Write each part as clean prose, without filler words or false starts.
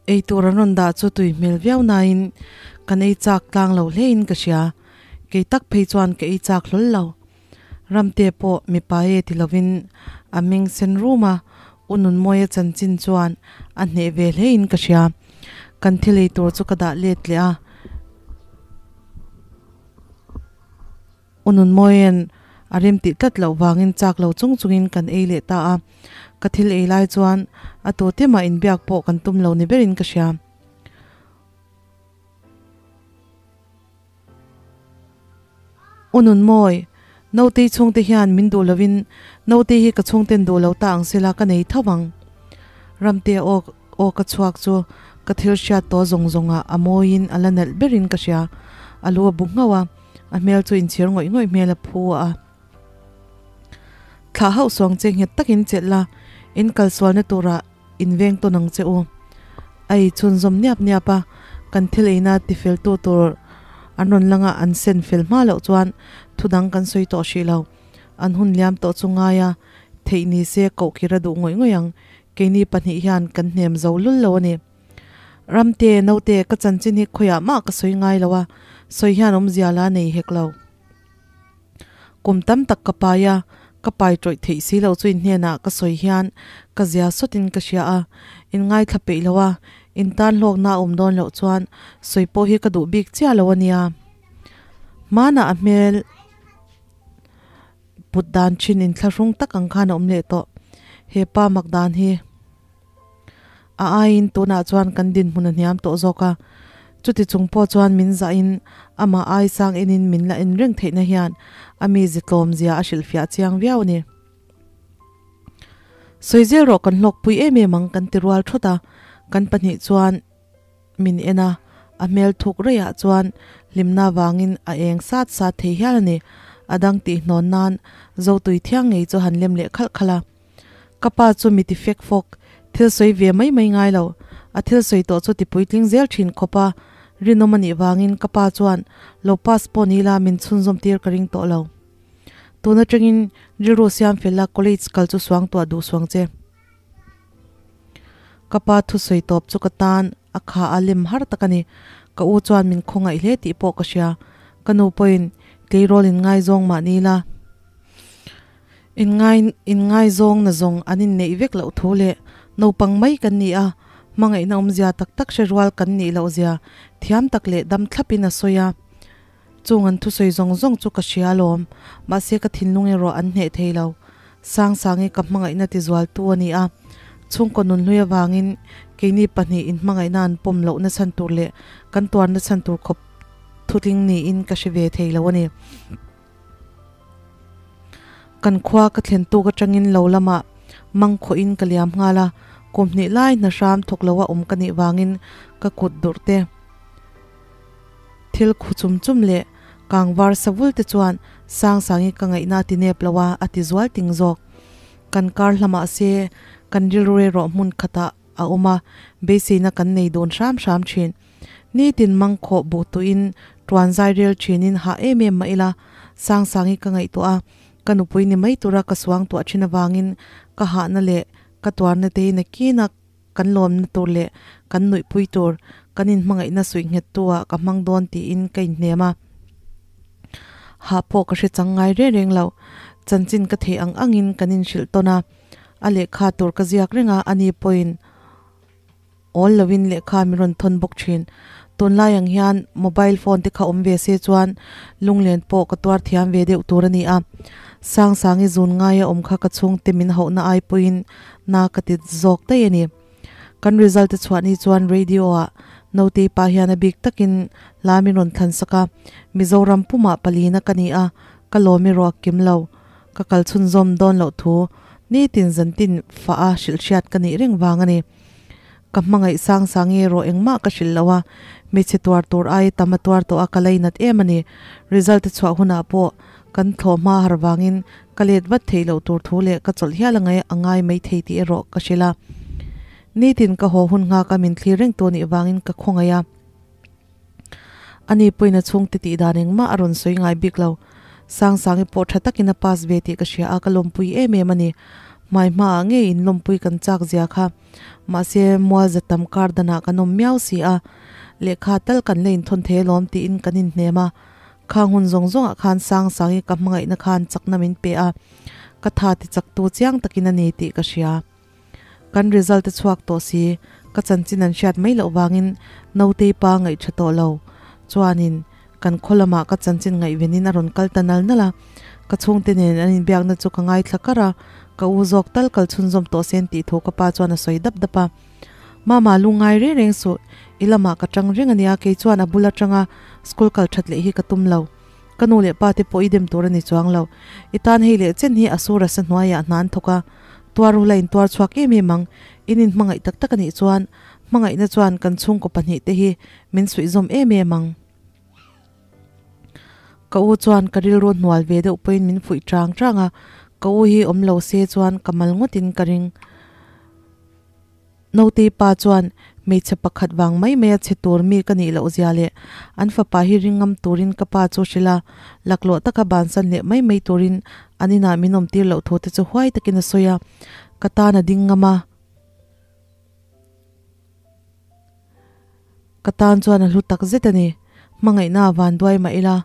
Eitur an rawn dah chu tui hmel viau nain kan ei chak tlang lo hlein ka hria. Kei tak phei chuan ka ei chak hlawl lo. Ramte pawh mipa e ti lovin a meng sen rum a, U Nunmawia chanchin chuan a hneh ve hlein ka hria. Kan thil eitur chu ka dah let leh a. U Nunmawia'n a rem tih tlat loh vangin chak lo chung chungin kan ei leh ta a, ka thil ei lai chuan a tu te mah inbiak pawh kan tum lo ni berin ka hria. U Nunmawi, Nautei chhungte hian min duh lovin Nautei hi ka chhungten duh lo ta ang sela ka nei tho ang. Ramtea aw aw ka chhuak chu ka thil hriat tawh zawng zawngah a mawiin a la nalh berin ka hria. A lu a bu nghauh a. A hmel chu inchhir ngawih ngawih hmel a phu a. Thlah hauh suang che nghet takin chelh la, in kalsualna turah in veng tawn ang che u. A ei chhunzawm niap niap a, kan thil eina tifeltu tur an rawn lang a, an sen fel hma loh chuan thudang kan sawi tawh hrih lo. An hun liam tawh chu ngai a, theih ni se kohkir a duh ngawih ngawih ang. Keini pahnih hian kan hnem zo lul lo a ni. Ramte, naute, ka chanchin hi khawiah mah ka sawi ngai lo a, sawi hian awmzia la nei hek lo. Kum tam tak ka pai a, ka pai tawih theih si loh chu in hnenah ka sawi hian ka zia sawtin ka hria a, in ngaithla peih lo a, in tan hlawkna a awm dawn loh chuan sawi pawh hi ka duh bik chiah lo a nia. Hmanah a hmel put dan thin inthlahrung tak ang khan a awm leh tawh. He pa mak dan hi. A aiin tunah chuan kan dinhmun a hniam tawh zawk a, chuti chung pawh chuan min zahin amah ai sang enin min la en reng theihna hian a mizi tlawmzia a hrilhfiah chiang viau a ni. Sawi zel rawh kan hlawkpui em em ang kan ti rual thawt a, kan pahnih chuan min en a, a hmel thuk reiah chuan hlimna vangin a eng sat sat thei hial a ni. A dang tihhnawn nan Zotui thiang ngei chu han lem leh khalh khalh a. Ka pa chu mi ti fek fawk, thil sawi ve mai mai ngai lo. A thil sawi tawh chu ti puitling zel thin khawp a, rinawm a nih vangin ka pa chuan lo pass pawh ni la min chhunzawm tir ka ring tawh lo. Tun atangin rilru siam fel la college kal chu suang tuah duh suang che. Ka pa thusawi tawp chu ka tan a kha a lem har tak a ni. Ka u chuan min khawngaih hle tih pawh ka hria. Ka nu pawhin tleirawl in ngaizawng mah ni la. Inngai inngaizawng na zawng an inneih vek loh thu leh naupang mai kan ni a, hmangaihna awmzia tak tak hre rual kan nih loh zia thiam tak leh dam thlapin a sawi a. Chung an thusawi zawng zawng chu ka hria alawm, mahse ka thinlung erawh an hneh thei lo. Sangsangi ka hmangaihna tizualtu a ni a, chhungkaw nunhlui avangin keini pahnih inhmangaihna an pawm lohna chhan tur leh kan tuarna chhan tur khawp thutling niin ka hre ve thei lo a ni. Kan khua ka thlen tuk atangin lo lamah mang khawhin ka liam nghal a, kum hnih lai hna hram thawk loa awm ka nih vangin ka kut durh te, thil khu chum chum leh kang var sa vul te chuan Sangsangi ka ngaihna a ti nep lo a, a ti zual ting zawk. Kan kar hla mah se kan rilru erawh hmun khatah a awm a, beiseina kan nei dun hram hram thin. Nitin mangkhawh buh tuin tuan zai rel thinin hah em em mah ila, Sangsangi ka ngaihtuah a, ka nupui ni mai tura ka suang tuah thin avangin ka hahna leh ka tuarna te hi nakin a kan lawmna tur leh kan nuihpui tur kan inhmangaihna suih nghet tu ah ka hmang dawn tiin ka inhnem a. Hah pawh ka hre chang ngai reng reng lo, chanchin ka theih ang angin kan inhrilh tawn a, a lehkha tur ka ziak reng a, ani pawhin Awl loin lehkha min rawn thawn bawk thin. Tunlai ang hian mobile phone te kha awm ve se chuan lunglen pawh ka tuar thiam ve deuh tur a ni a. Sangsangi zun ngaia awm kha ka chhungte min hauhna ai pawhin na ka ti zawk daih a ni. Kan result te chhuah ni chuan radio ah Nautei pa hian a bik takin hla min rawn thlan sak a, Mizoram pumah palina ka ni a, ka lawm erawh a kim lo. Ka kal chhunzawm dawn loh thu nitin zantin fah a hrilhhriat ka nih reng vang a ni. Ka hmangaih sang sang nge rawh engmah ka hrilh lo a, hmeichhe tuar tur ai tam a tuar tawh a ka lainat em a ni. Result a chhuah hunah pawh kan thlawh hma har vangin ka let vat theih loh tur thu leh ka chawlh hial angai a ngai mai thei tih erawh ka hrilh a. Nitin ka haw hun nghak a min thlir reng tu nih vangin ka khawngaih a. Ani pawhin a chhungte tih dan engmah a rawn sawi ngai bik lo. Sangsangi pawh tha takin a pass ve tih ka hria a, ka lawmpui em em a ni. Hmai hmaah ngei in lawmpui kan chak zia kha. Mahse, mual za tam kar danah kan awm miau si a, lehkha tal kan la inthawn thei alawm tiin kan inhnem a. Khang hun zawng zawngah khan Sangsangi ka hmangaihna khan chakna min pe a, ka tha ti chaktu chiang takin a ni tih ka hria. Kan result a chhuak tawh si, ka chanchin an hriat mai loh vangin Nautei pa ngaih tha tawh lo. Chuanin, kan khaw lamah ka chanchin ngaihvenin a rawn kal ta nal nal a, ka chhungte nen an inbiakna chu ka ngaithla kar a, ka u zawk tal kal chhunzawm tawh se an tih thu ka pa chuan a sawi dap dap a. Mama lu ngai reng reng suh, i lamah ka tang reng a nia, kei chuan a bul atanga school kal that leh hi ka tum lo. Ka nu leh pa te pawh i dem tur a ni chuang lo. I tan hei leh chen hi a sur a sa hnuaiah hna an thawk a, tuar ula in tuar chhuak em em ang, in inhmangaih tak tak a nih chuan hmangaihna chuan kan chhungkaw pahnih te hi min suihzawm em em ang. Ka u chuan ka rilru hnual ve deuh pawhin min fuih chang chang a, ka u hi awm lo se chuan ka mal ngawtin ka ring. Nautei pa chuan hmeichhe pakhat vang mai mai a chhe tur mi ka nih loh zia leh an fapa hi ring ngam turin ka pa chu hrilh a, laklawh taka bansan leh mai mai turin an inah min awm tir loh thu te chu huai takin a sawi a, ka tan a ding ngam a. Ka tan chuan a hlu tak zet a ni. Hmangaihna a van duai mah ila,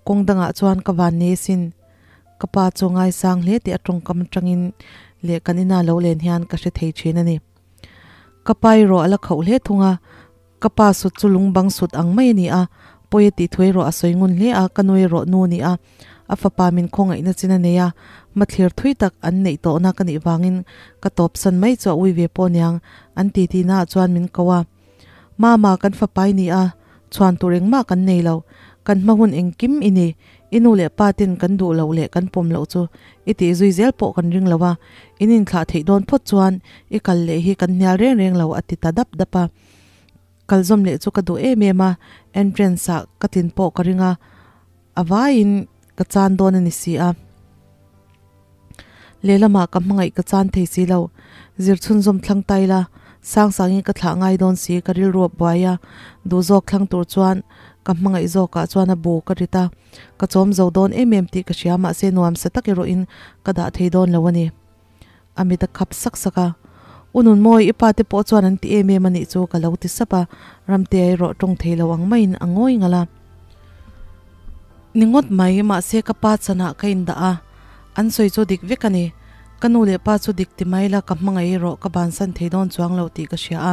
kawng dangah chuan ka van nei asin. Ka pa chu ngaisang hle tih a tawngkam atangin leh kan ina lo len hian ka hre thei thin a ni. Ka pa erawh a la khauh hle thung a, ka pa sut chu lung bang sut ang mai a ni a, pawi a tih thu erawh a sawi ngun hle a, ka nu erawh nu a ni a, a fapa min khawngaihna chin a nei a, hmathlir thui tak an neih tawhna ka nih vangin ka tawpsan mai chu a ui ve pawh aniang an ti tihnaah chuan min ko a. Mama, kan fapa i ni a, chhuan tur engmah kan nei lo. Kan hma hun engkim i ni. I nu leh pa ten kan duh loh leh kan pawm loh chu i tih zui zel pawh kan ring lo a, in inthlah theih dawn phawt chuan i kal leh hi kan hnial reng reng lo a ti ta dap dap a. Kal zawm leh chu ka duh em em a, entrance ah ka tlin pawh ka ring a, a vaiin ka chan dawn a ni si a. Lehlamah ka hmangaih ka chan thei si lo, zir chhunzawm thlang ta ila, Sangsangin ka thlah ngai dawn si ka rilru a buai a, duh zawk thlang tur chuan ka hmangaih zawkah chuan a bu ka rit a, ka chawm zo dawn em em tih ka hria mahse nuam sa tak erawhin ka dah thei dawn lo a ni. A mit a khap sak sak a, U Nunmawi, i pa te pawh chuan an ti em em a nih chu ka lo ti sap a, Ramtea erawh tawng thei lo ang maiin a ngawi ngalh a. Ni ngawt mai, mahse ka pa chanah ka indah a, an sawi chu dik vek a ni. Ka nu leh pa chu dik ti mai la, ka hmangaih erawh ka bansan thei dawn chuang lo tih ka hria a.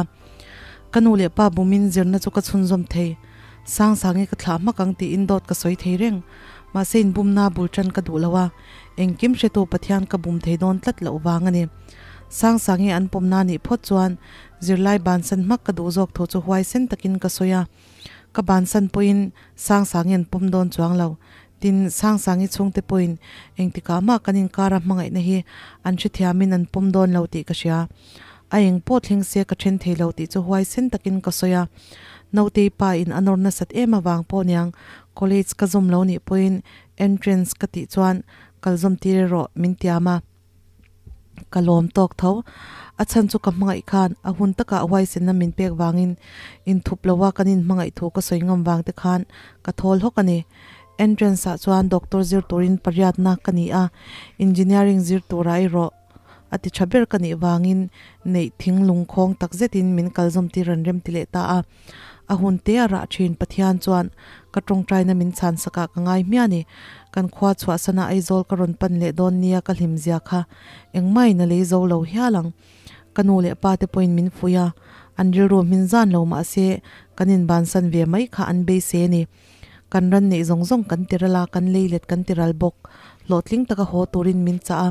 Ka nu leh pa bumin zirna chu ka chhunzawm thei. Sangsangi ka thlah hmak ang tiin dawt ka sawi thei reng. Mahse inbumna bul tan ka duh lo a, engkim hretu Pathian ka bum thei dawn tlat loh vang a ni. Sangsangi an pawmna nih phawt chuan zirlai bansan hmak ka duh zawk thu chu huaisen takin ka sawi a. Ka bansan pawhin Sangsangi an pawm dawn chuang lo. Tin, Sangsangi chhungte pawhin engtikah mah kan inkara hmangaihna hi an hrethiamin an pawm dawn lo tih ka hria. A eng pawh thleng se ka then thei lo tih chu huaisen takin ka sawi a. Nautei pa in a nawr nasat em avang pawh niang college ka zawm lo nih pawhin entrance ka tih chuan kal zawm tir erawh min tiam a. Ka lawm tawk tho. A chhan chu ka hmangaih khan a hun takah huaisenna min pek vangin inthup loa kan inhmangaih thu ka sawi ngam vang te khan ka thawl hawk a ni. Entrance ah chuan doctor zir turin pariatna ka ni a, engineering zir turah erawh a ti tha ber ka nih vangin neih thing lungkhawng tak zetin min kal zawm tir an rem ti leh ta a. A hun te a rah thin Pathian chuan ka tawngtaina min chhan sakah ka ngai hmiah ni. Kan khua chhuahsana Aizawl ka rawn pan leh dawn nia ka hlim zia kha engmahin a lei zo lo hial ang. Ka nu leh pa te pawhin min fuih a, an rilru hmin zan lo mahse kan inbansan ve mai kha an beisei a ni. Kan ran neih zawng zawng kan ti ral a, kan lei let kan ti ral bawk. Hlawhtling taka haw turin min chah a,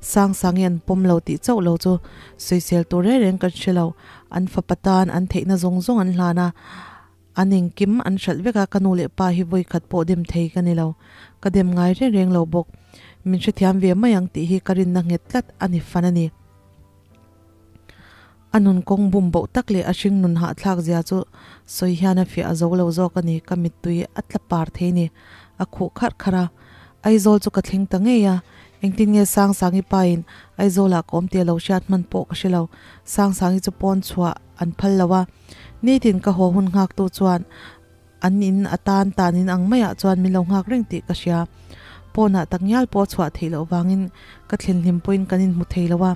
Sangsangi an pawm lo tih chauh lo chu sawisel tur reng reng kan hre lo. An fapa tan an theihna zawng zawng an hlan a, an engkim an hralh vek a, ka nu leh pa hi vawi khat pawh dem thei ka ni lo. Ka dem ngai reng reng lo bawk. Min hrethiam ve mai ang tih hi ka rinna nghet tlat a ni fan a ni. A nun kawng bum boh tak leh a hring nun hahthlak zia chu sawi hian a fiah a zo lo zawk a ni, ka mittui a tla par thei ni, a khuh kharh kharh a. Aizawl chu ka thleng ta ngei a, engtin nge Sangsangi pain Aizawlah ka awm tih a lo hriat hman pawh ka hre lo, Sangsangi chu pawn chhuah an phal lo a, nitin ka haw hun nghaktu chuan an in a tan tan in ang maiah chuan min lo nghak reng tih ka hria. Pawnah takngial pawh a chhuah theih loh vangin ka thlen hlim pawhin kan inhmu thei lo a.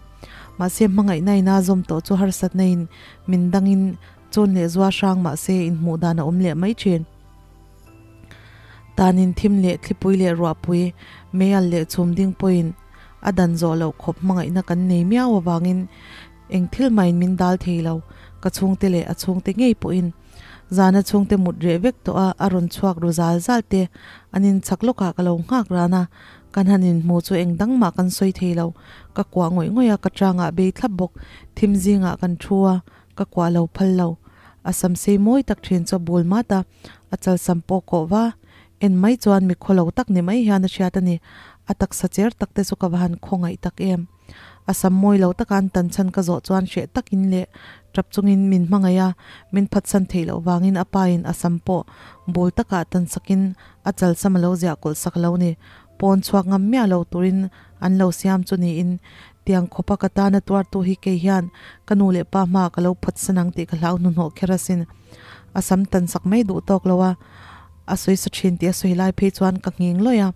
Mahse hmangaihna ina zawm tawh chu harsatna in min dangin chawn leh zua hrang mahse inhmuh dan a awm leh mai thin. Tanin thim leh thlipui leh ruahpui, meial leh chhum ding pawhin a dan zawh loh khawp hmangaihna kan nei miau avangin eng thil mahin min dal thei lo, ka chhungte leh a chhungte ngei pawhin. Zana chhungte mut reh vek tawh a, a rawn chhuak ru zal zal te. An inchak lawkah ka lo nghak ran a, kan han inhmu chu eng dang mah kan sawi thei lo. Ka kuah ngawih ngawih a, ka tangah bei thlap bawk. Thim zingah kan thu a, ka kuah lo phal lo. A sam sei mawi tak thin chu a bul mat a, a chalsam pawh kawh va. En mai chuan mi khaw lo tak ni mai hian a hriat a ni. A taksa cher tak te chu ka va han khawngaih tak em. A sam mawi lo taka an tan chhan ka zawh chuan hreh takin leh tap chungin min hmangaih a, min phatsan theih loh vangin a pa in a sam pawh bul takah tan sakin a chalsam a lo ziah kawlh sak lo ni. Pawn chhuak ngam miah lo turin an lo siam chu niin tiang khawpa ka tana tuartu hi kei hian ka nu leh pa hmaah ka lo phatsan ang tih ka hlau hnuhnawh kher asin. A sam tan sak mai duh tawk lo a, a sawi sa thin tih a sawi lai phei chuan ka nghing lawih a.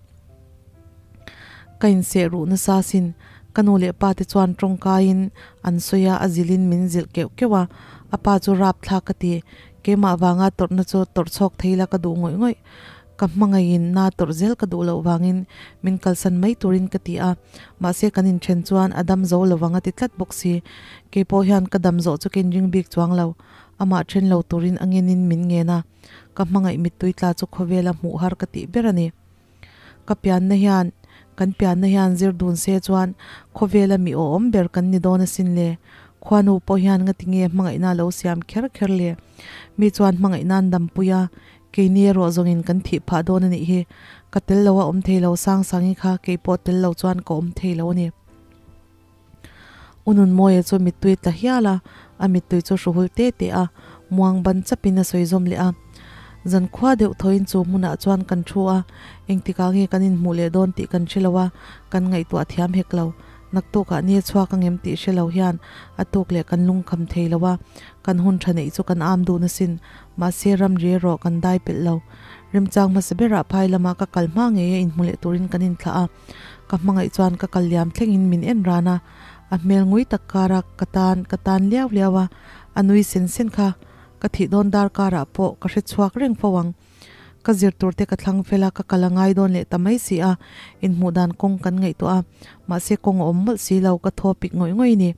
Ka inseh ruh nasa asin, ka nu leh pa te chuan tawngkaiin an sawi a, a zilhin min zilh keuh keuh a, a pa chu rap thlak ka ti, keimah vanga tawrhna chu tawrh chhawk thei la ka duh ngawih ngawih, ka hmangaihin na tawrh zel ka duh loh vangin min kalsan mai turin ka ti a, mahse kan inthen chuan a dam zo lovang a ti tlat bawk si, keipawh hian ka dam zawh chu ka inring bik chuang lo, amah then lo turin a ngenin min ngen a, ka hmangaih mittui tla chu khawvela hmuh har ka tih ber a ni. Ka pianna hian, kan pianna hian zir dun se chuan khawvela mi awhawm ber kan ni dawn asin le. Khuanu pawh hian ngati nge hmangaihna lo siam kher kher le. Mi chuan hmangaihna an dampui a, keini erawh zawngin kan thih phah dawn a nih hi. Ka tel lo a awm thei lo Sangsangi kha kei pawh tel lo chuan ka awm thei lo a ni. U Nunmawia chu mittui tla hial a, a mittui chu hruhul te te a, muang ban chapin a sawi zawm leh a. Zankhua deuh thawiin chu hmunah chuan kan thu a, engtikah nge kan inhmuh leh dawn tih kan hre lo a, kan ngaihtuah thiam hek lo. Naktukah ni a chhuak angem tih hre lo hian a tuk leh kan lungkham thei lo a, kan hun tha neih chu kan am dun asin, mahse ramri erawh kan dai pelh lo. Remchang hmasa berah phai lama ka kal hma ngei a inhmu leh turin kan inthlah a. Ka hmangaih chuan ka kal liam thlengin min en ran a, a hmel ngui tak kara ka tan ka tan liau liau a, a nui sen sen kha ka thih dawn dar karah pawh ka hre chhuak reng fo ang. Ka zir tur te ka thlang fel a, ka kal a ngai dawn leh ta mai si a, inhmuh dan kawng kan ngaihtuah a, mahse kawng a awm mawlh si lo, ka thaw pik ngawih ngawih a ni.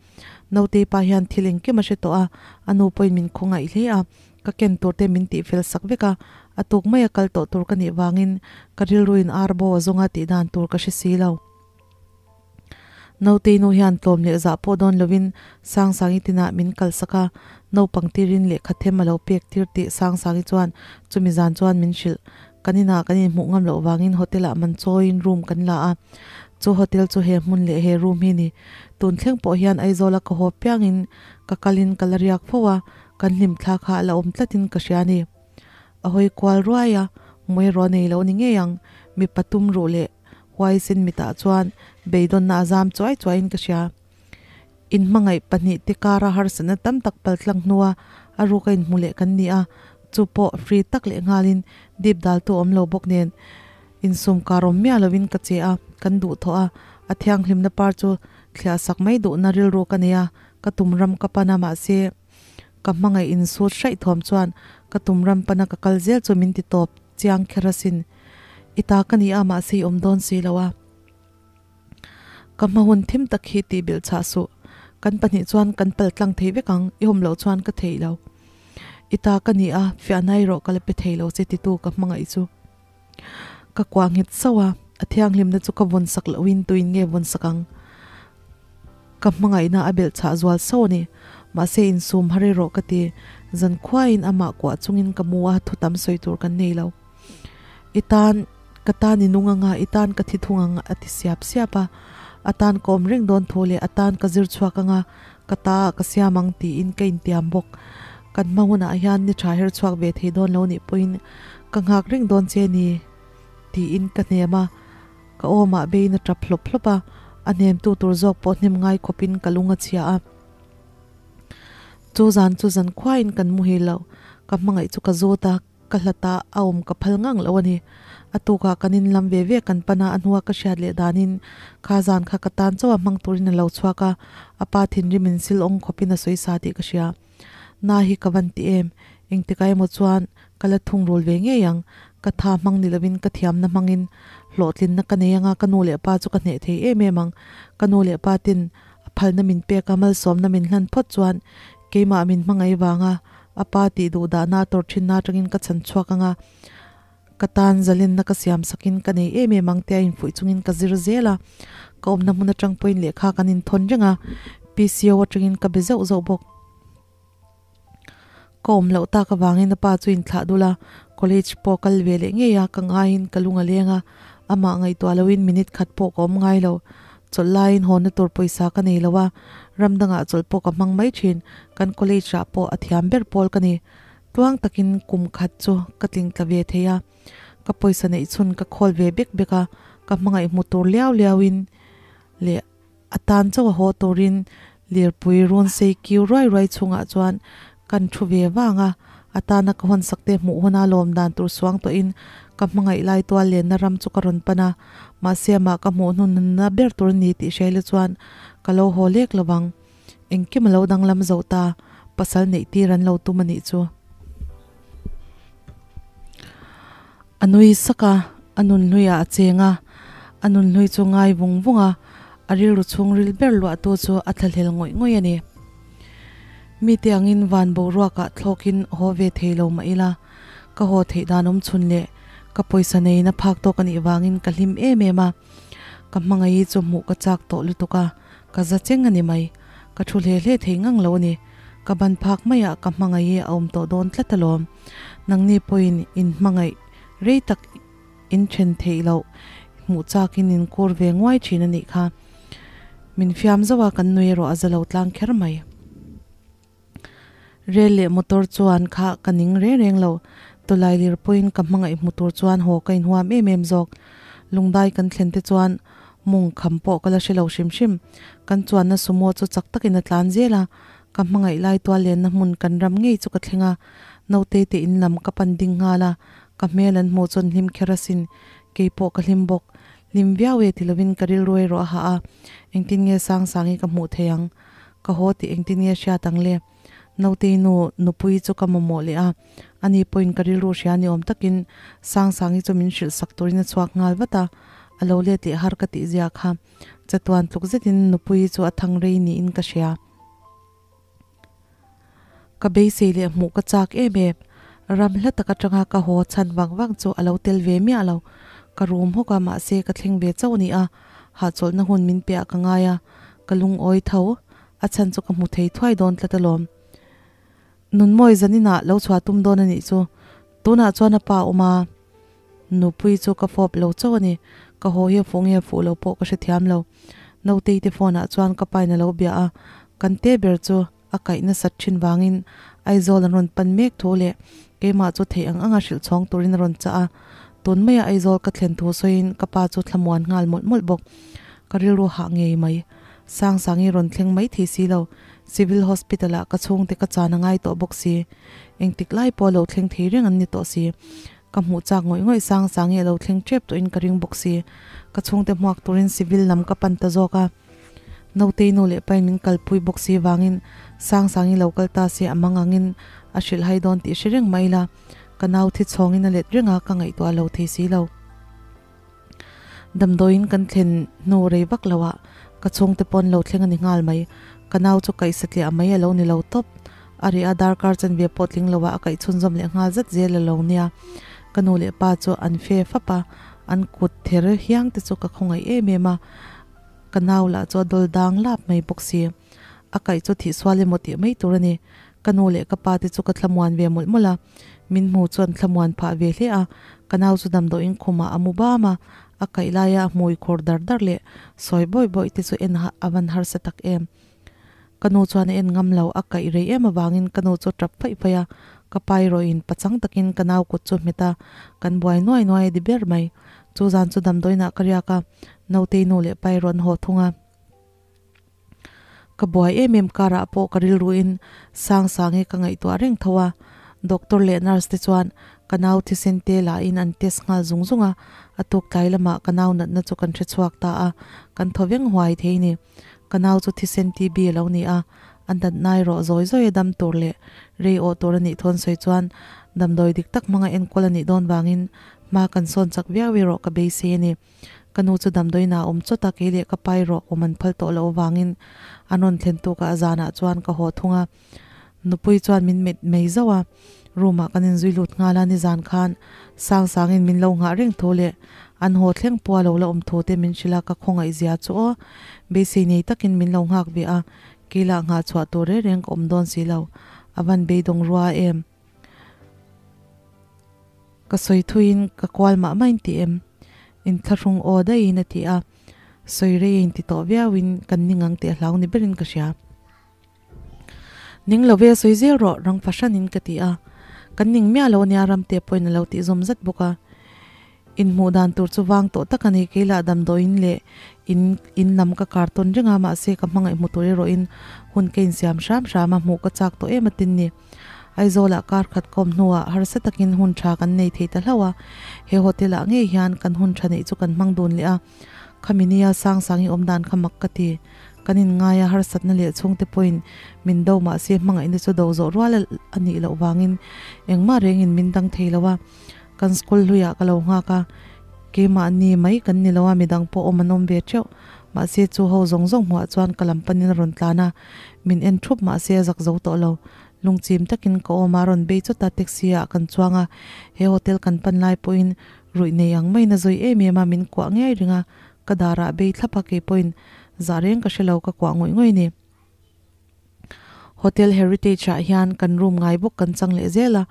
Nautei pa hian thil engkim a hre tawh a, a nu pawhin min khawngaih hle a, Ka ken tur te min tih fel sak vek a, a tuk mai a kal tawh tur ka nih vangin ka rilruin arbo a zawnga tih dan tur ka hre si lo. Nautei nu hian tlawm leh zah pawh dawn lovin Sangsangi tinah min kal sak a, naupang tirin lehkha them a lo pek tir tih Sangsangi chuan chumi zan chuan min hrilh. Kan inah kan inhmuh ngam loh vangin hotel ah man chawiin room kan la a, chu hotel chu he hmun leh he room hi ni. Tun thleng pawh hian Aizawl a ka haw piangin ka kalin ka la riak fo a, Kan hlim thla kha a la awm tlatin ka hria a ni. A hawi kual ruai a, hmui erawh a nei lo ni ngei ang. Mipa tum ruh leh huaisin mitah chuan beidawnna a zam chuai chuaiin ka hria. Inhmangaih pahnihte kara harsatna tam tak paltlang hnua a ruk a inhmu leh kan ni a, chu pawh free tak leh nghalin dip daltu awm lo bawk nen insum kar awm miah lovin ka che a, kan duhthawh a, a thianghlimna par chu thliah sak mai duhna rilru ka nei a, ka tum ram ka pan a mahse Ka hmangaih insut hraih thawm chuan ka tum ram pana ka kal zel chu min ti tawp chiang kher asin. I ta ka ni a mahse i awm dawn si lo a. Ka hma hun thim tak hi tih bilh chah suh. Kan pahnih chuan kan pal tlang thei vek ang, i awm loh chuan ka thei lo. I ta ka ni a, fiahna erawh ka la pe thei lo che titu ka hmangaih chu. Ka kuah nghet sauh a, a thianghlimna chu ka vawn sak lohin tuin nge vawn sak ang? Ka hmangaihna a belh chhah zual sauh a ni. Mahse insum har erawh ka ti. Zan khuaiin amah kuah chungin ka mu a, thu tam sawi tur kan nei lo. I tan, ka tan i nung anga, i tan ka thi thung ang a ti siap siap a. A tan ka awm reng dawn thu leh a tan ka zir chhuak anga, ka ta ah ka siam ang tiin ka intiam bawk. Kan hma hunah hian ni tha her chhuak ve thei dawn lo nih pawhin ka nghak reng dawn che ni tiin ka hnem a, ka awmah beiin a tap hlawp hlawp a, a hnemtu tur zawk pawh hnem ngai khawpin ka lung a chhia a. Chu zan chu zan khuaiin kan muhil lo, ka hmangaih chu ka zawt a. Ka hlata a awm ka phal ngang lo a ni. A tukah kan in lam ve ve kan pan a, a hnua ka hriat leh danin kha zan kha ka tan chauh a hmang turin a lo chhuak a, a pa thinrim in sil awng khawpin a sawi sa tih ka hria. Na hi ka van ti em? Engtikah emaw chuan ka la thungrul ve ngei ang. Ka tha hmang ni lovin ka thiamna hmangin hlawhtlinna ka nei anga ka nu leh pa chu ka hneh thei em em ang. Ka nu leh pa ten a phalna min pek a, malsawmna min hlan phawt chuan keimah min hmangaih vanga a pa tih duh dahna a tawrh thinna atangin ka chhan chhuak anga ka tan zalenna ka siam sakin ka nei em em ang tia infuih chungin ka zir zel a. Ka awmna hmun atang pawhin lehkha kan inthawn reng a, PCO atangin ka be zauh zauh bawk. Ka awm loh tak avangin a pa chu inthlah dul a, college pawh kal ve leh ngei a, ka ngaiin ka lung a leng a, amah ngaihtuah loin minute khat pawh ka awm ngai lo. Chawlh laiin hawnna tur pawisa ka nei lo a, ram dangah chawlh pawh ka hmang mai thin, kan college ah pawh a thiam ber pawl ka ni. Tluang takin kum khat chu ka tling tla ve thei a, ka pawisa neih chhun ka khawl ve bek bek a, ka hmangaih hmu tur liau liauin leh A tan chauh a haw turin lirpui run sei kiu ruai ruai chhungah chuan kan thu ve vang a, a tana ka hawnsak te hmuh huna lawm dan tur suang tawhin ka hmangaih lai tual lenna ram chu ka rawn pan a, mahse amah ka hmuh hnunna ber tur a ni tih hriaila chuan ka lo haw lek lo vang. Engkim a lo danglam zo ta, pasal neih tir an lo tum a nih chu. A nui sak a, a nun hluiah a cheng a, a nun hlui chu ngai vung vung a, a rilru chhungril ber luahtu chu a thlahlel ngawih ngawih a ni. Mite angin van boruakah thlawkin haw ve thei lo mah ila, ka haw theih dan awm chhun leh ka pawisa neiin a phak tawk a nih vangin ka hlim em em a, ka hmangaih chu hmuh ka chak tawh lutuk a, ka za cheng a ni mai. Ka thu hle hle thei ngang lo a ni. Ka ban phak maiah ka hmangaih a awm tawh dawn tlat alawm. Nangni pawhin in hmangaih rei tak in then theih loh hmuh chakin in kur ve nguai thin a nih kha. Min fiam zauh a, kan nui erawh a za lo tlang kher mai. Rel leh motor chuan kha ka ning reng reng lo. Tawlai lir pawhin ka hmangaih hmu tur chuan haw ka inhuam em em zawk. Lungdai kan thlen te chuan mung kham pawh ka la hre lo hrim hrim. Kan chuanna sumo chu chak takin a tlan zel a, ka hmangaih lai tual lenna hmun kan ram ngei chu ka thleng a. Naute te in lam ka pan ding nghal a, ka hmel an hmuh chuan hlim kher asin. Kei pawh ka hlim bawk. Hlim viau e ti lovin ka rilru erawh a hah a, engtin nge Sangsangi ka hmuh thei ang? Ka haw tih engtin nge hriat ang le? Nautei nu nupui chu ka mamawh leh a, ani pawhin ka rilru hria ni awm takin Sangsangi chu min hrilh sak turin a chhuak nghal vat a, a lo let leh har ka tih zia kha chatuan tluk zetin nupui chu a thang rei niin ka hria. Ka beisei leh hmuh ka chak em em. Ram hla tak atanga ka haw chhan vang vang chu a lo tel ve miah lo. Ka rum hawk a, mahse ka thleng ve chauh a ni a, hahchawlhna hun min pe ah ka ngai a, ka lungawi tho. A chhan chu ka hmu thei thuai dawn tlat alawm. Nunmawi zaninah lo chhuah tum dawn a nih chu. Tunah chuan a pa a awm a, nupui chu ka fawp lo chauh a ni. Ka haw hi a fuh nge a fuh lo pawh ka hrethiam lo. Nautei te phone ah chuan ka pain a lo bia a, kan te ber chu a kaih nasat thin vangin Aizawl an rawn pan mek thu leh keimah chu theih ang anga hrilh chhawng turin a rawn chah a. Tun maia Aizawl ka thlen thu sawiin ka pa chu thlamuan nghal mawlh mawlh bawk. Ka rilru hah ngei mai. Sangsangi rawn thleng mai thei si lo. Civil Hospital ah ka chhungte ka chan a ngai tawh bawk si. Engtik lai pawh a lo thleng thei reng an ni tawh si. Ka hmuh chak ngawih ngawih Sangsangi a lo thleng tep tawhin ka ring bawk si. Ka chhungte hmuak turin civil lam ka pan ta zawk a. Nautei nu leh pain min kalpui bawk si vangin Sangsangi lo kal ta se a mang angin a hrilh hai dawn tih hre reng mai ila, ka nau thi chhawngin a let reng a, ka ngaihtuah lo thei si lo. Damdawiin kan thlen hnu rei vak lo ah ka chhungte pawn lo thleng a ni nghal mai. Ka nau chu kaih satliah mai a lo ni lo tawp. A reh a darkar chanve pawh tling lo ah a kaih chhunzawm leh nghal zat zel a lo nia. Ka nu leh pa chu an fe fap a, an kut ther hiang te chu ka khawngaih em em a. Ka nau lah chu a dawl dang lap mai bawk si. A kaih chu thih sual emaw tih mai tur a ni. Ka nu leh ka pa te chu ka thlamuan ve mawlh mawlh a. Min hmu chuan thlamuan phah ve hle a. Ka nau chu damdawiin khumah a mu bam a. A kaih laia a hmui khawr dar dar leh sawi bawih bawih te chu en a van harsa tak em. Ka nu chuan a en ngam lo, a kaih rei em avangin ka nu chu tap faih faih a. Ka pa erawhin pachang takin ka nau kut chu hmet a, kan buai nuai nuai a di ber mai. Chu zan chu damdawiinah ka riak a, Nautei nu leh pa erawh an haw thung a. Ka buai em em karah pawh ka rilruin Sangsangi ka ngaihtuah reng tho a, doctor leh nurse te chuan Ka nau thisen te la in an test nghal zung zung a, a tuk tlai lamah ka nau natna chu kan hre chhuak ta a, kan thaw veng huai thei ni. Ka nau chu thisen TB a lo ni a, a natna erawh zawi zawi a dam tur leh rei awh tur a nih thawn sawi chuan damdawi dik tak hmanga enkawl a nih dawn vangin hma kan sawn chak viau erawh ka beisei a ni. Ka nu chu damdawiin a awm chawt a, kei leh ka pa erawh awm an phal tawh loh avangin an rawn thlen tukah zanah chuan ka haw thung a. Nupui chuan min met mai zauh a, room ah kan inzui lut nghal a, nizan khan Sangsangin min lo nghah reng thu leh an haw thleng pawh a lo la awm thu te min hrilh a, ka khawngaih zia chu aw. Beisei nei takin min lo nghak ve a, keilah nghah chhuah tur reng reng ka awm dawn si lo, a van beidawng rua em? Ka sawi thuiin ka kual mah mah in ti em? Inthlahrung aw daihin a ti a, sawi rei a inti tawh viauin kan ning ang tih a hlau ni berin ka hria. Ning lo ve sawi zel rawh rang fahranin ka ti a, kan ning miah lo ania Ramte pawhin a lo tih zawm zat bawk a. Inhmuh dan tur chu vang tawh tak a ni, keilah damdawiin leh in in lam ka kar tawn reng a, mahse ka hmangaih hmu tur erawhin hun ka insiam hram hram a, hmuh ka chak tawh em atin ni. Aizawlah kar khat kawm hnuah harsa takin hun tha kan nei thei ta hlauh a, he hotel ah ngei hian kan hun tha neih chu kan hmang dun leh a, Khami nia Sangsangi awm dan kha mak ka ti. Kan inngai a, harsatna leh chhungte pawhin min do mah se hmangaihna chu do zawh rual a nih loh vangin engmah rengin min dang thei lo a. Kan school hluiah ka lo nghak a, keimahni mai kan ni lo a, midang pawh awm an awm ve teuh. Mahse chu ho zawng zawng hmuah chuan ka lam panin a rawn tlan a, min en thup mah se a zak zo tawh lo. Lungchim takin ka awm a, rawn bei chawt a, taxi ah kan chuang a, he hotel kan pan lai pawhin Ruih nei ang maiin a zawi em em a, min kuah ngei ring a, ka darah bei thlap a, kei pawhin zah reng ka hre lo, ka kuah ngawih ngawih a ni. Hotel Heritage ah hian kan room ngai bawk kan chang leh zel a,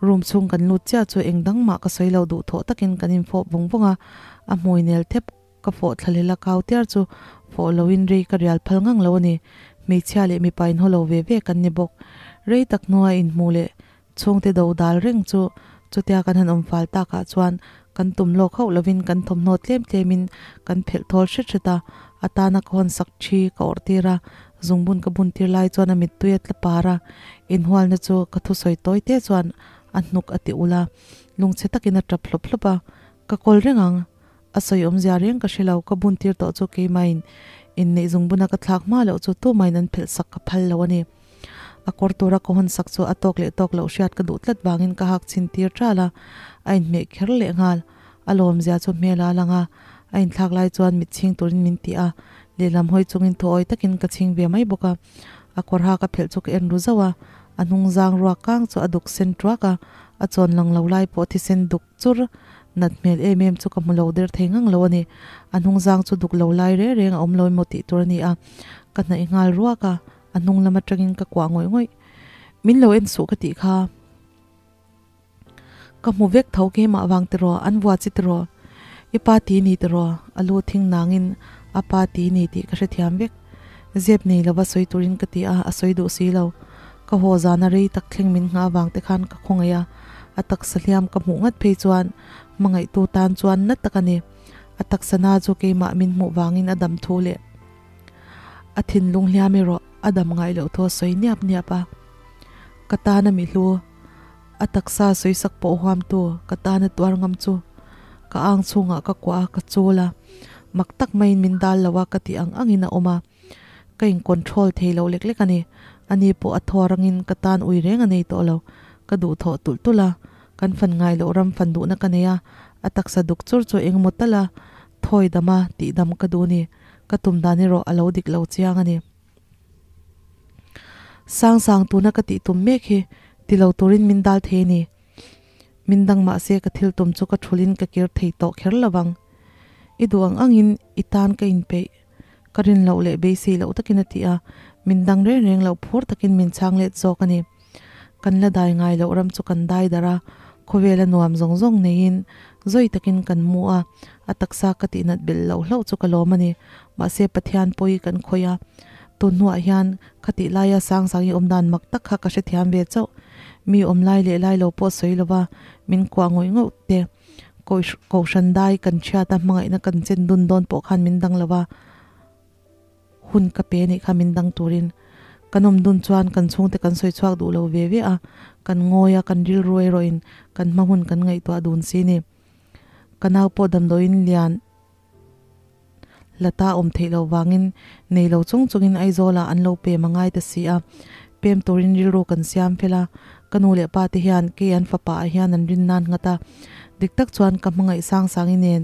room chhung kan lut chiah chu eng dang mah ka sawi lo duh thawh takin kan infawp vawng vawng a, a hmui nel thep ka fawh thla lel a, kau tiar chu fawh loin rei ka rial phal ngang lo a ni. Hmeichhia leh mipa inhaw lo ve ve kan ni bawk. Rei tak hnua inhmuh leh Chhungte do dal reng chu chutia kan han awm fal takah chuan kan tum lawk hauh lovin kan thawmhnaw tlem tlemin kan phelh thawl hret hret a, a tana ka hawn sak thi ka awrh tir a, zungbun ka bun tir lai chuan a mittui a tla par a, inhualna chu ka thusawi tawi te chuan a hnuk a ti ul a, lungchhe takin a tap hlawp hlawp a, ka kawl reng ang, a sawi awmzia reng ka hre lo, ka bun tir tawh chu keimahin inneih zungbuna ka thlak hma loh chu tumahin an phelh sak ka phal lo a ni. A kawr tura ka hawn sak chu a tawk leh tawk loh hriat ka duh tlat vangin ka hak chhin tir ṭal a, a inhmeh kher leh nghal. A lawmzia chu hmel a lang a, a inthlak lai chuan mit chhing turin min ti a, lehlam hawi chungin thaw awi takin ka chhing ve mai bawk a. A kawr hak a phelh chu ka en ru zauh a, a hnung zang ruak kang chu a duk sen ṭuak a, a chawn lang lo lai pawh thisen duk chur nat hmel em em chu ka hmu lo der thei ngang lo a ni. A hnung zang chu duk lo lai reng reng a awm lo emaw tih tur a ni a, ka hnaih nghal ruak a. A hnung lam atangin ka kuah ngawih ngawih. Min lo en suh ka tih kha. Ka hmu vek tho keimah vang tiraw, an vua chi tiraw, i pa ti ni tiraw, a lu thing nangin a pa ti ni tih ka hrethiam vek. Zep nei lova sawi turin ka ti a, a sawi duh si lo. Ka haw zana rei tak thleng min nghah vang te khan ka khawngaih a, a taksa hliam ka hmuh ngat phei chuan hmangaihtu tan chuan na tak a ni. A taksa na chu keimah min hmuh vangin a dam thu leh. A thinlung hliam erawh a dam ngai loh thu a sawi niap niap a. Ka tana mi hlu, a taksa sawisak pawh huamtu ka tana tuar ngam chu ka ang chhungah ka kuah a, ka chul a. Mak tak maiin min dal lo a, ka tih ang angin a awm a. Ka in control thei lo lek lek a ni. Ani pawh a thaw rangin ka tan ui reng a nei tawh lo. Ka duhthawh tulh tulh a, kan fan ngai loh ram fan duhna ka nei a, a taksa duk chur chu engemaw tal a thawi dam a, tihdam ka duh a ni. Ka tum dan erawh a lo dik lo chiang a ni. Sang sang tuna ka tih tum mek hi ti lo turin min dal thei a ni. Min dang mah se ka thil tum chu ka thulin ka kir thei tawh kher lo vang. I duh ang angin i tan ka inpeih. Ka rin loh leh beisei loh takin a ti a, min dang reng reng loh phur takin min chhang let zawk a ni. Kan la dai ngai loh ram chu kan dai darh a, khawvela nuam zawng zawng neiin zawi takin kan mu a, a taksa ka tihnat belh loh hlauh chu ka lawm a ni. Mahse Pathian pawi kan khawih a, tun hnuah hian khatih laia Sangsangi awm dan mak tak kha ka hrethiam ve chauh. Mi awm lai leh lai lo pawh sawi lova min kuah ngawih ngawih te, Kohhran dai kan chhiat a, hmangaihna kan chen dun dawn pawh khan min dang lo va, hun ka pe anih kha min dang turin. Kan awm dun chuan kan chhungte kan sawi chhuak duh lo ve ve a, kan ngawi a, kan rilru erawhin kan hma hun kan ngaihtuah dun si ni. Ka nau pawh damdawiin lian lata awm theih loh vangin nei lo chung chungin Aizawlah an lo pem a ngai ta si a, pem turin rilru kan siam fel a, ka nu leh pa te hian kei an fapa ah hian an rin nan nghat a, dik tak chuan ka hmangaih sang sangi nen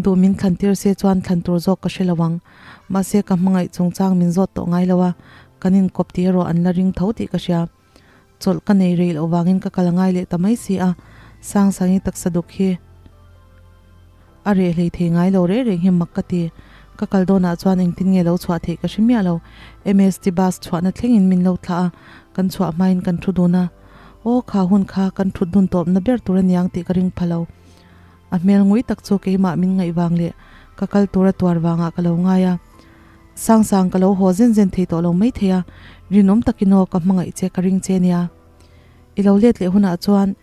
duh min thlan tir se chuan thlan tur zawk ka hre lo ang, mahse ka hmangaih chungchang min zawt tawh ngai lo a, kan inkawp tih erawh an la ring tho tih ka hria. Chawlh ka nei rei loh vangin ka kal ngai leh ta mai si a, Sangsangi taksa duk hi a reh hlei thei ngai lo reng reng hi mak ka ti. Ka kal dawnah chuan engtin nge lo chhuah theih ka hre miah lo. MST bus chhuahna thlengin min lo thlah a, kan chhuah hmain kan thu dun a. Aw kha hun kha kan thut dun tawpna ber tur a niang tih ka ring pha lo. A hmel ngui tak chu keimah min ngaih vang leh ka kal tura tuar vangah ka lo ngai a. Sangsang ka lo haw zen zen thei tawh lo maithei a, rinawm takin aw ka hmangaih che ka ring che nia. I lo let leh hunah chuan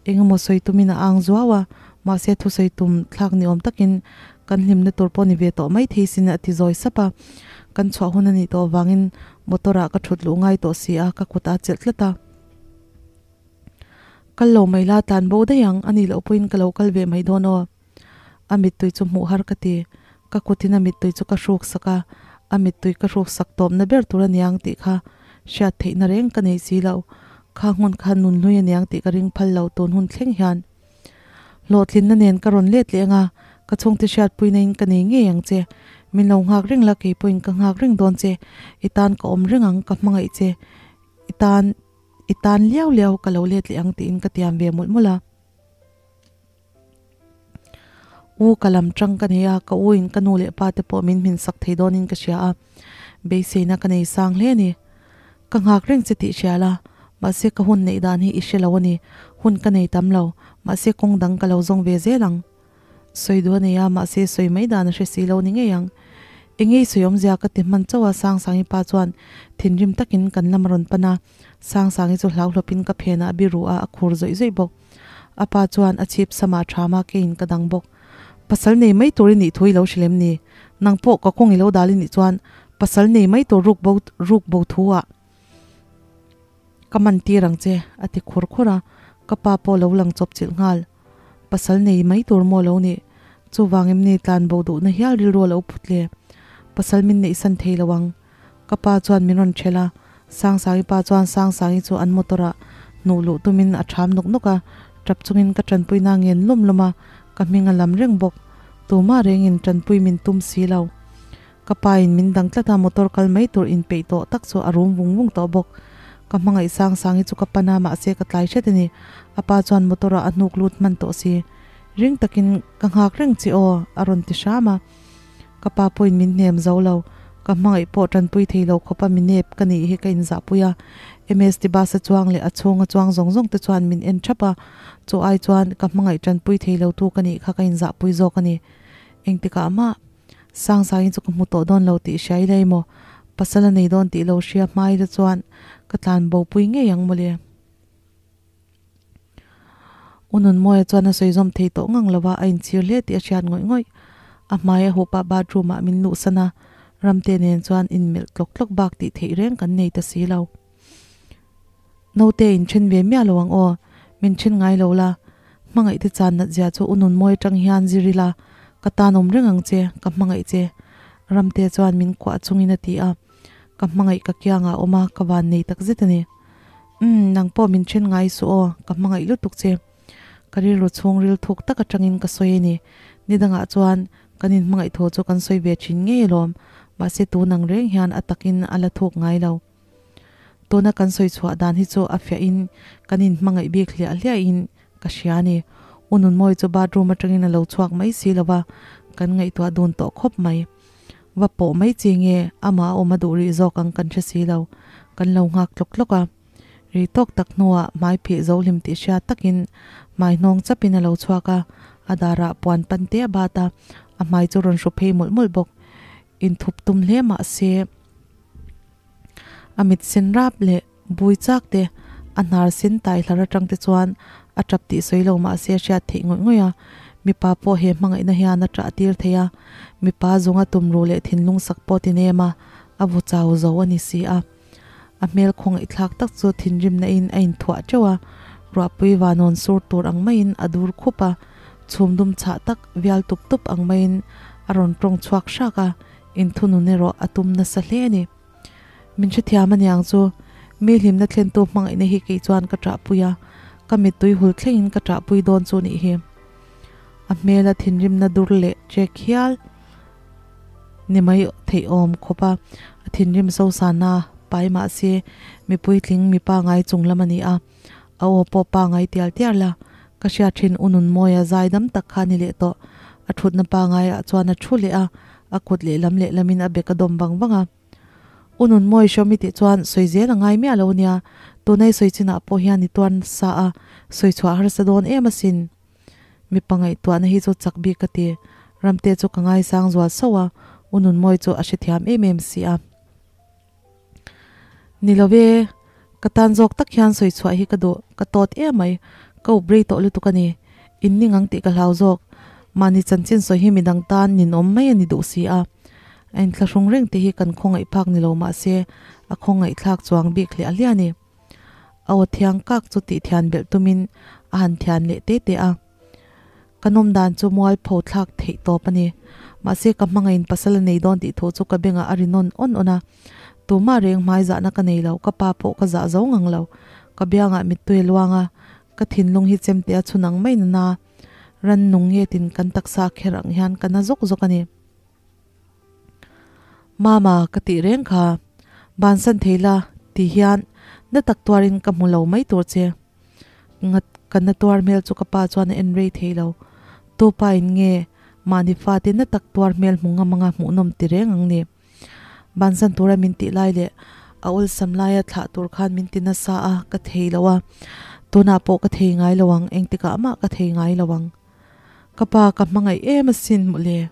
eng emaw sawi tumin a ang zuau a, mahse thusawi tum thlak ni awm takin kan hlimna tur pawh ni ve tawh maithei sin a ti zawi sap a. Kan chhuah hun a nih tawh avangin motor ah ka thut luh ngai tawh si a, ka kut a chelh tlat a. Kal lo mai la tlan bo daih ang, a nih loh pawhin ka lo kal ve mai dawn aw. A mittui chu hmuh har ka ti. Ka kutin a mittui chu ka hruk sak a, a mittui ka hruk sak tawpna ber tur a niang tih kha hriat theihna reng ka nei si lo. Kha hmun kha nun hlui a niang tih ka ring phal lo tun hun thleng hian. Hlawhtlinna nen ka rawn let leh anga, ka chhungte hriatpuina in ka nei ngei ang che. Min lo nghak reng la, kei pawhin ka nghak reng dawn che. I tan ka awm reng ang, ka hmangaih che. I tan, i tan liau liau ka lo let leh ang tiin ka tiam ve mawlh mawlh a. U ka lam tang ka nei a, ka u in ka nu leh pa te pawh min hmin sak thei dawn in ka hria a, beiseina ka nei sang hle a ni. Ka nghak reng che tih hria la, mahse ka hun neih dan hi i hre lo a ni, hun ka nei tam lo, mahse kawng dang ka lo zawng ve zel ang. Sawi duh a nei a, mahse sawi mai dan a hre si lo ni ngei ang. Engei sawi awmzia ka ti hman chauh a, Sangsangi pa chuan thinrim takin kan lam a rawn pan a, Sangsangi chu hlauhlawpin ka phenah a biru a, a khur zawih zawih bawk. A pa chuan a chhip samah ṭhama keiin ka dang bawk. Pasal nei mai tur i nih thu i lo hrilh em ni? Nang pawh ka kawng i lo dal i nih chuan pasal nei mai tur ruk bo ruk bo thu ah ka man tir ang che a ti khur khur a, ka pa pawh lo lang chawp chilh nghal. Pasal nei mai tur maw lo nih? Chuvang em ni tlan bo duhna hial rilru a lo phut le? Pasal min neihsan thei lo ang. Ka pa chuan min rawn ṭhelh a, Sangsangi pa chuan Sangsangi chu an motor ah hnuh luh tumin a ṭham nawk nawk a, ṭap chungin ka ṭanpui na ngen lawm lawm a, ka hming a lam reng bawk. Tumah rengin ṭanpui min tum si lo. Ka pa in min dang tlat a, motor kal mai tur inpeih tawh tak chu a rum vung vung tawh bawk. Ka hmangaih Sangsangi chu ka pan a, mahse ka tlai hret a ni. A pa chuan motor ah a hnuk lut hman tawh si. Ring takin ka nghak reng che aw, a rawn ti hram a. Ka pa pawhin min hnem zo lo, ka hmangaih pawh tanpui thei lo khawpa mi nep ka nih hi ka inzahpui a. MST bus a chuang leh a chhung a chuang zawng zawng te chuan min en thap a, chu ai chuan ka hmangaih tanpui thei lo tu ka nih kha ka inzahpui zawk a ni. Engtikah mah Sangsain chu ka hmu tawh dawn lo tih hria ila emaw, pasal a nei dawn tih lo hria hma ila chuan ka tlan bopui ngei ang mawle. U Nunmawia chuan a sawi zawm thei tawh ngang lo a, a inchhir hle tih a hriat ngawih ngawih. A hmai a hup a, bathroom ah min luhsan a, Ramte nen chuan inmelh tlawk tlawk bak tih theih reng kan nei ta si lo. Naute inthen ve miah lo ang aw, min then ngai lo la, hmangaih te chan nat zia chu U Nunmawia tang hian zir ila, ka tan awm reng ang che, ka hmangaih che, Ramte chuan min kuah chungin a ti a. Ka hmangaih ka kiangah a awm a, ka van nei tak zet a ni. Umm, nang pawh min then ngai suh aw, ka hmangaih lutuk che. Ka rilru chhungril thuk tak atangin ka sawi a ni. Ni dangah chuan kan inhmangaih thaw chu kan sawi ve thin ngei alawm, mahse tun ang reng hian a takin a la thuk ngai lo. Tuna kan sawi chhuah dan hi chu a fiahin kan inhmangaih bik hliah hliahin ka hria a ni. U Nunmawi chu bathroom atangin a lo chhuak mai si lo va, kan ngaihtuah dun tawh khawp mai. Va pawh mai chi nge amah a awm a duh rih zawk ang kan hre si lo. Kan lo nghak tlawk tlawk a. Ri tawk tak hnuah hmai phih zo hlim tih hriat takin hmai hnawng chapin a lo chhuak a, a darah puan pan te a bat a, a hmai chu rawn hru phei mawlh mawlh bawk. Inthup tum hle mah se a mit sen rap leh bui chak te, a hnar sen tai hlar atang te chuan a tap tih sawi lo mah se a hriat theih ngawih ngawih a. Mipa pawh he hmangaihna hian a ṭah tir thei a, mipa zawnga tumruh leh thinlung sak pawh ti nem a, a vu chau zo a ni si a. A hmel khawngaih thlak tak chu thinrimna in a inthuah teuh a, ruahpui vanawn sur tur ang maiin a dur khup a, chhum dum chhah tak vial tup tup ang maiin a rawn tawng chhuak hrak a, inthunun erawh a tum nasa hle a ni. Min hrethiam aniang chu, mi hlimna thlentu hmangaihna hi kei chuan ka ṭahpui a, ka mittui hul thlengin ka ṭahpui dawn chu nih hi. A hmela thinrimna dur leh ṭek hial ni mai theih awm khawp a, a thinrim sosana pai mah se mi puitling mi pangai chung lam a ni a, a aw pawh pangai tial tial a, ka hriat thin u Nunmawia zai dam tak kha a ni leh tawh, a thutna pangai ah chuan a thu leh a, a kut lehlam lehlamin a bek a dawm vang vang a. U Nunmawi hrawm i tih chuan sawi zel a ngai miah lo nia, tuna i sawi chinah pawh hian i tuar nasa a, sawi chhuah harsa dawn em asin. Mipa ngaihtuahna hi chu chak bik ka ti. Ramte chu ka ngaisang zual sauh a, U Nunmawi chu a hrethiam em em si a. Ni lo e, ka tan zawk tak hian sawi chhuah hi ka duh, ka tawt em mai, ka up rei tawh lutuk a ni. In ning ang tih ka hlau zawk. Mahni chanchin sawi hi midang tan ninawm mai a ni duh si a. A inthlahrung reng te hi kan khawngaih phak ni lo mah se, a khawngaihthlak chuang bik hle a hliah a ni. A aw thiang kak chu tih thian belh tumin a han thian leh te te a. Ka nawm dan chu mualpho thlak theih tawp a ni. Mahse ka hmangaihin pasal a nei dawn tih thu chu ka bengah a ri nawn awn awn a. Tumah reng hmai zahna ka nei lo, ka pa pawh ka zah zo ngang lo. Ka biangah mittui a luang a, ka thinlung hi chemte a chhun ang mai nana rannung ngetin kan taksa kher ang hian ka na zawk zawk a ni. Mama ka tih reng kha, bansan thei la ti hian na tak tuarin ka hmu lo mai tur che. Ngat ka na tuar hmel chu ka pa chuan a en rei thei lo. Tu pa in nge mahni fate na tak tuar hmel hmu ngam anga hmuhnawm ti reng ang ni. Bansan tura min tih lai leh a awlsam laia thlah tur khan min ti nasa a, ka thei lo a. Tunah pawh ka thei ngai lo ang, engtikah mah ka thei ngai lo ang. Ka pa ka hmangaih em asin mawle.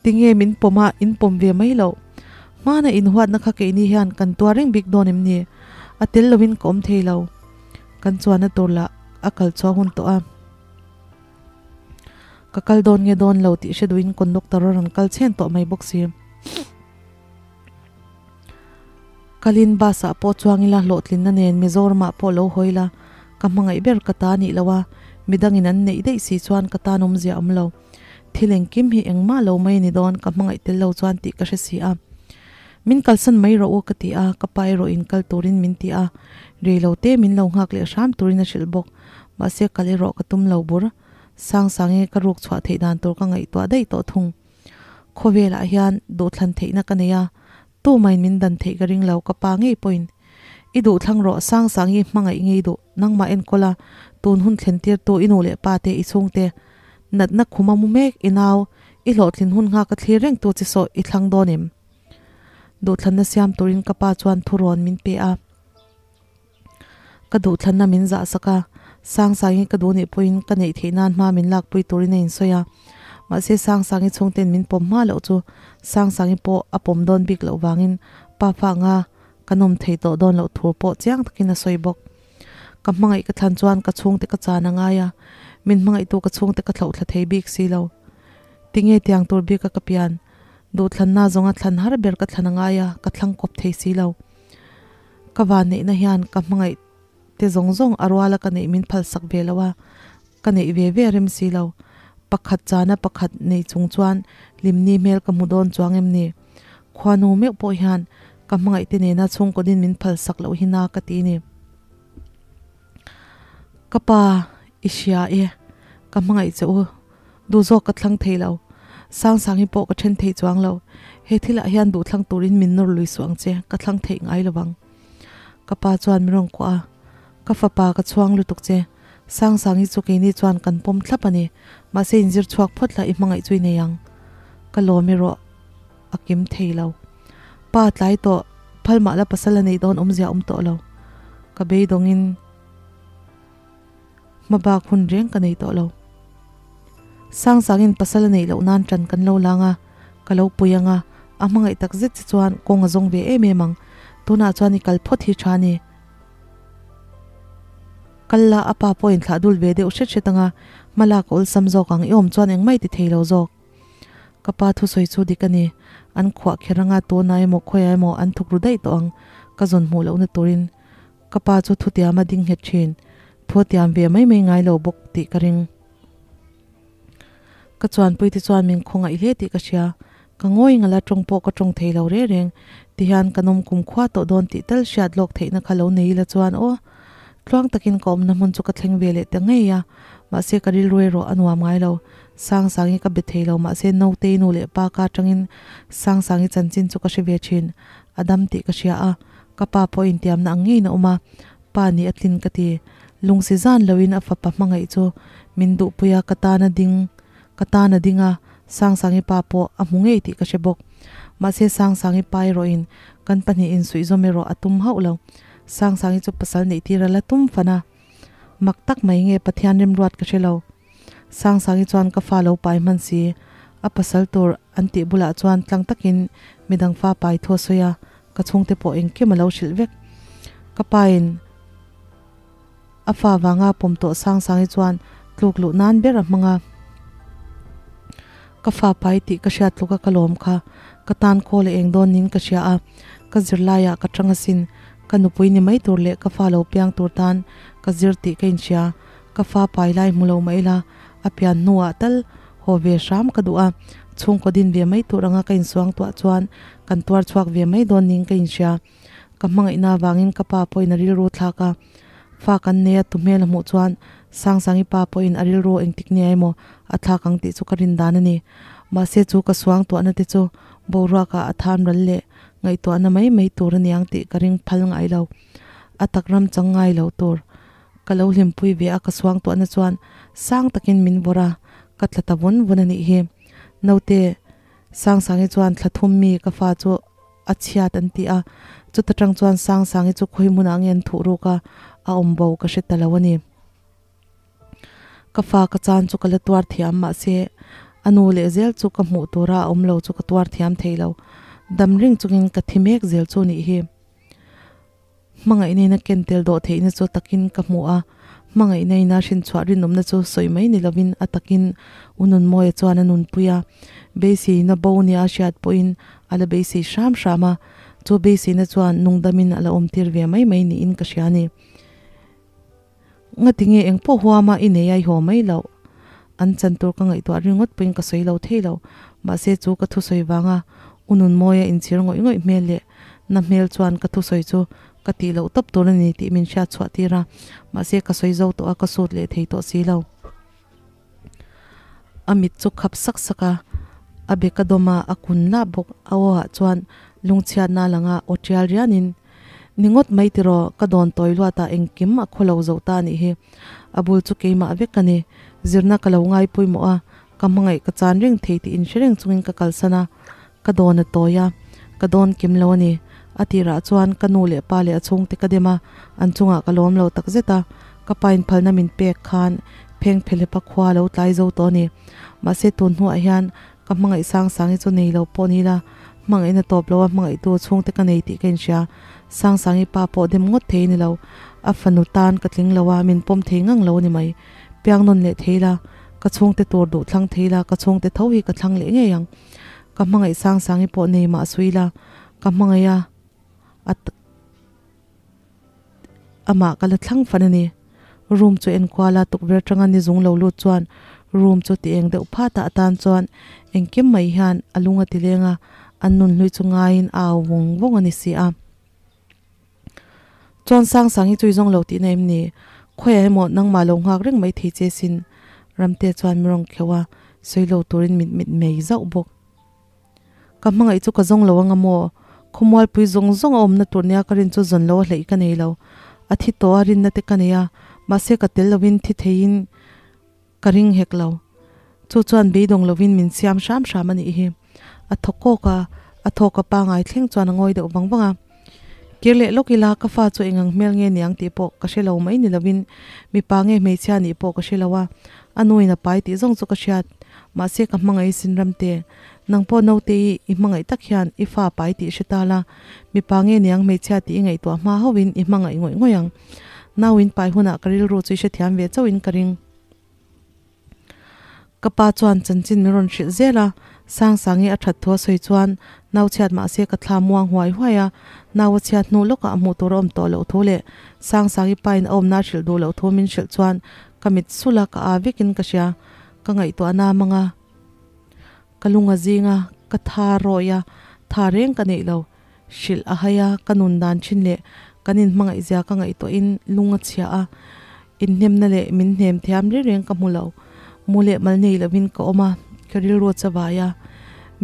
Tinge min pawm a, in pawm ve mai loh. Hmana inhuatna kha keini hian kan tuar reng bik dawn em ni? A tel loin ka awm thei lo. Kan chuanna tur lah a kal chhuah hun tawh a. Ka kal dawn nge dawn lo tih hre duhin conductor a rawn kal chhen tawh mai bawk si. Kalin bus ah pawh chuang ila hlawhtlinna nen Mizoram ah pawh lo hawi la, ka hmangaih ber ka ta nih lo a, midangin an neih daih si chuan ka tan awmzia awm lo. Thil engkim hi engmah lo mai a ni dawn, ka hmangaih tel lo chuan tih ka hre si a. Min kalsan mai rawh u ka ti a, ka pa erawh in kal turin min ti a, rei lo te min lo nghak leh hram turin a hrilh bawk, mahse kal erawh ka tum lo bur. Sangsangi ka ruk chhuah theih dan tur ka ngaihtuah daih tawh thung. Khawvelah hian duhthlan theihna ka nei a, tumain min dan theih ka ring lo, ka pa ngei pawhin. I duhthlang rawh, Sangsang hi hmangaih ngei duh, nangmah enkawl a, tun hun thlen tirtu i nu leh pa te, i chhungte. Natna khum a mu mek, i nau, i hlawhtlin hun nghak a thlir reng tu che saw i thlang dawn em? Duhthlanna siam turin ka pa chuan thurawn min pe a. Ka duhthlanna min zah sak a, Sangsangi ka duh nih pawhin ka neih theih nan hma min lakpui turin a insawi a. Mahse Sangsangi chhungten min pawm hma loh chu Sangsangi pawh a pawm dawn bik loh vangin pa fa anga ka nawm thei tawh dawn loh thu pawh chiang takin a sawi bawk. Ka hmangaih ka thlan chuan ka chhungte ka chan a ngai a, min hmangaihtu ka chhungte ka thlauhthla thei bik si lo. Tinge tiang tur bika ka pian? Duhthlanna zawnga thlan har ber ka thlan a ngai a, ka thlang kawp thei si lo. Ka van neihna hian ka hmangaih te zawng zawng a ruala ka neih min phal sak ve lo a, ka neih ve ve rem si lo. Pakhat chana pakhat nei chung chuan hlimni hmel ka hmu dawn chuang em ni? Khuanu meuh pawh hian ka hmangaih te nena chhungkaw din min phal sak loh hi na ka ti ni. Ka pa i hria e, ka hmangaih che u. Duh zawk ka thlang thei lo. Sangsang hi pawh ka then thei chuang lo. He thilah hian duh thlang turin min nawr lui suh ang che, ka thlang theih ngai lo vang. Ka pa chuan min rawn kuah a, Ka fapa ka chhuang lutuk che. Sangsang hi chu keini chuan kan pawm thlap a ni. Mahse inzir chhuak phawt lah i hmangaih chu i nei ang. Ka lawm erawh a kim thei lo. Pa tlai tawh, phal mah la pasal a neih dawn awmzia awm tawh lo. Ka beidawngin. Hmabak hun reng ka nei tawh lo. Sangsangin pasal a neih loh nan ṭan kan lo lang a, ka lo pui ang a, a hmangaih tak zet che chuan kawng a zawng ve em em ang. Tunah chuan i kal phawt hi ṭha a ni. Kal la, a pa pawhin thlah dul ve deuh hret hret anga hma lak a awlsam zawk ang, i awm chuan engmah i ti thei lo zawk. Ka pa thusawi chu dik a ni, an khuah kher anga tuna emaw khawiah emaw an thuk ru daih tawh ang, ka zawn hmuh lohna turin. Ka pa chu thutiam a ding nghet thin, thu a tiam ve mai mai ngai lo bawk tih ka ring. Ka chuanpui te chuan min khawngaih hle tih ka hria, ka ngawi ngala tawng pawh ka tawng thei lo reng reng, tihian ka nawm kum khua tawh dawn tih tal hriat lawk theihna kha lo nei ila chuan aw. Tluang takin ka awmna hmun chu ka thleng ve leh ta ngei a, mahse ka rilru erawh a nuam ngai lo. Sangsangi ka be thei lo mahse Nautei nu leh pa ka atangin Sangsangi chanchin chu ka hre ve thin, a dam tih ka hria a, ka pa pawh intiamna ang ngeiin a awm a, pa nih a tlin ka ti. Lungsi zan loin a fapa hmangaih chu min duhpui a, ka tan a ding, ka tan a ding a, Sangsangi pa pawh a hmu ngei tih ka hre bawk. Mahse Sangsangi pa erawhin kan pahnih insuihzawm erawh a tum hauh lo. Sangsangi chu pasal neih tir a la tum fan a, mak tak mai nge Pathian remruat ka hre lo. Sangsangi chuan ka fa lo pai hman si, a pasal tur an tih bulah chuan tlang takin midang fa pai thu a sawi a, ka chhungte pawh engkim a lo hrilh vek. Ka pain a fa vanga pawm tawh Sangsangi chuan tluk luh nan ber a hmang a. Ka fa pai tih ka hriat tluka ka lawm kha ka tan khaw leh eng dawn niin ka hria a, ka zirlaiah ka tang asin, ka nupui ni mai tur leh ka fa lo piang tur tan ka zir tih ka inhria. Ka fa pai lai hmu lo mah ila, a pian hnuah tal haw ve hram ka duh a, chhungkaw din ve mai tur anga ka insuang tuah chuan kan tuar chhuak ve mai dawn niin ka inhria. Ka hmangaihna avangin ka pa pawhin a rilru thlak a, fa kan nei a tu hmel a hmuh chuan Sangsangi pa pawhin a rilru engtik nia emaw a thlak ang tih chu ka rin dan a ni. Mahse chu ka suang tuahna te chu boruakah a than ral leh ngaihtuahna mai mai tur a niang tih ka ring phal ngai lo. A tak ram chang ngai lo tur. Ka lo hlimpui ve a ka suangtuahna chuan sang takin min vawrh a, ka tla ta vawn vawn a nih hi. Naute, Sangsangi chuan thla thum mi ka fa chu a chhiat an ti a, chuta tang chuan Sangsangi chu khawi hmunah nge an thuh ruk a, a awm bo ka hre ta lo a ni. Ka fa ka chan chu ka la tuar thiam mahse a nu leh zel chu ka hmuh tura a awm lo chu ka tuar thiam thei lo. Dam ring chungin ka thi mek zel chu nih hi. Hmangaihna ina ken tel dawh theihna chu takin ka hmu a, hmangaihna ina hrinchhuah rinawmna chu sawi mai ni lovin a takin U Nunmawia chuan a nunpui a, beiseina bo nia a hriat pawhin a la beisei hram hram a, chu beiseina chuan nungdamin a la awmtir ve mai mai niin ka hria a ni. Ngati nge engpawh huama i nei a i haw mai loh? An chan tur ka ngaihtuah ringawt pawhin ka sawi lo thei lo. Mahse chu ka thusawi vanga U Nunmawia inchhir ngawih ngawih hmel leh na hmel chuan ka thusawi chu ka tih loh tawp tur a ni tih min hriat chhuah tir a. Mahse ka sawi zo tawh a, ka sut leh thei tawh si lo. A mit chu khap sak sak a, a bek a dawm a, a kun lah bawk. A aw ah chuan lungchhiatna a lang a, aw tial rianin, Ni ngawt mai tiraw, ka dawn tawi luat ah engkim a khaw lo zo ta a nih hi. A bul chu keimah vek a ni. Zirna ka lo ngai pawimawh a, ka hmangaih ka chan reng thei tih inhre reng chungin ka kalsan a, ka dawn a tawi a, ka dawn kim lo a ni. A tirah chuan ka nu leh pa leh a chhungte ka dem a, an chungah ka lawm lo takzet a, ka pa inphalna min pek khan pheng phelepa khua lo tlai zo tawh a ni. Mahse tun hnuah hian ka hmangaih Sangsangi chu nei lo pawh ni la, hmangaihna tawp lo a hmangaihtu chhungte ka nei tih ka inhria. Sangsangi pa pawh dem ngawt thei a ni lo, a fanu tan ka tling lo a, min pawm thei ngang lo a ni mai. Piang nawn leh thei la, ka chhungte tur duh thlang thei la, ka chhungte tho hi ka thlang leh ngei ang. Ka hmangaih Sangsangi pawh nei mah sui la, ka hmangaih a, a amah ka la thlang fan a ni. Room chu enkual a, tukverh atanga ni zung lo lut chuan room chu ti eng deuh phat a, atan chuan engkim mai hian a lung a ti leng a, an nun hlui chu ngaiin a au vawng vawng a ni si a. Chuan Sangsang hi chu i zawng lo tihna em ni? Khawiah emaw nangmah lo nghak reng mai thei che sin? Ramte chuan mi rawn kheuh a, sawi lo turin mit mit mei zauh bawk. Ka hmangaih chu ka zawng lo anga maw? Khawmualpui zawng zawng a awmna tur nia ka rin chu zawn lo a hleih ka nei lo. A thi tawh a rinna te ka nei a, mahse ka tel lovin thi theiin ka ring hek lo. Chu chuan beidawng lovin min siam hram hram a nih hi. A thaw kawk a, a thawk a pangai thleng chuan a ngawi deuh vang vang a. Kir leh lawk ila ka fa chu engang hmel nge niang tih pawh ka hre lo mai ni lovin mipa nge hmeichhia nih pawh ka hre lo a, a nuin a pai tih zawng chu ka hriat. Mahse ka hmangaih sin ramte, nang pawh naute i i hmangaih tak hian i fa pai tih hre ta la, mipa nge niang hmeichhia tih i ngaihtuah hma hauhin i hmangaih ngawih ngawih ang. Nau in pai hunah ka rilru chu i hrethiam ve chauh in ka ring. Ka pa chuan chanchin min rawn hrilh zel a, Sangsangi a that thu a sawi chuan nau chhiat mah se ka thla muang huai huai a, nau a chhiat hnu lawkah hmuh tur a awm tawh loh thu leh Sangsangi pain a awmna a hrilh duh loh thu min hrilh chuan ka mit sulh a, ka aa vekin ka hria. Ka ngaihtuahna mang a, ka lung a zing a, ka tha rawih a, tha reng ka neih lo. Hrilh a hai a, ka nun dan thin leh kan inhmangaih zia ka ngaihtuahin lung a chhia a, inhnemna leh min hnem thiam reng reng ka hmu lo. Mu leh mal nei lovin ka awm a, ka rilru a chavai a,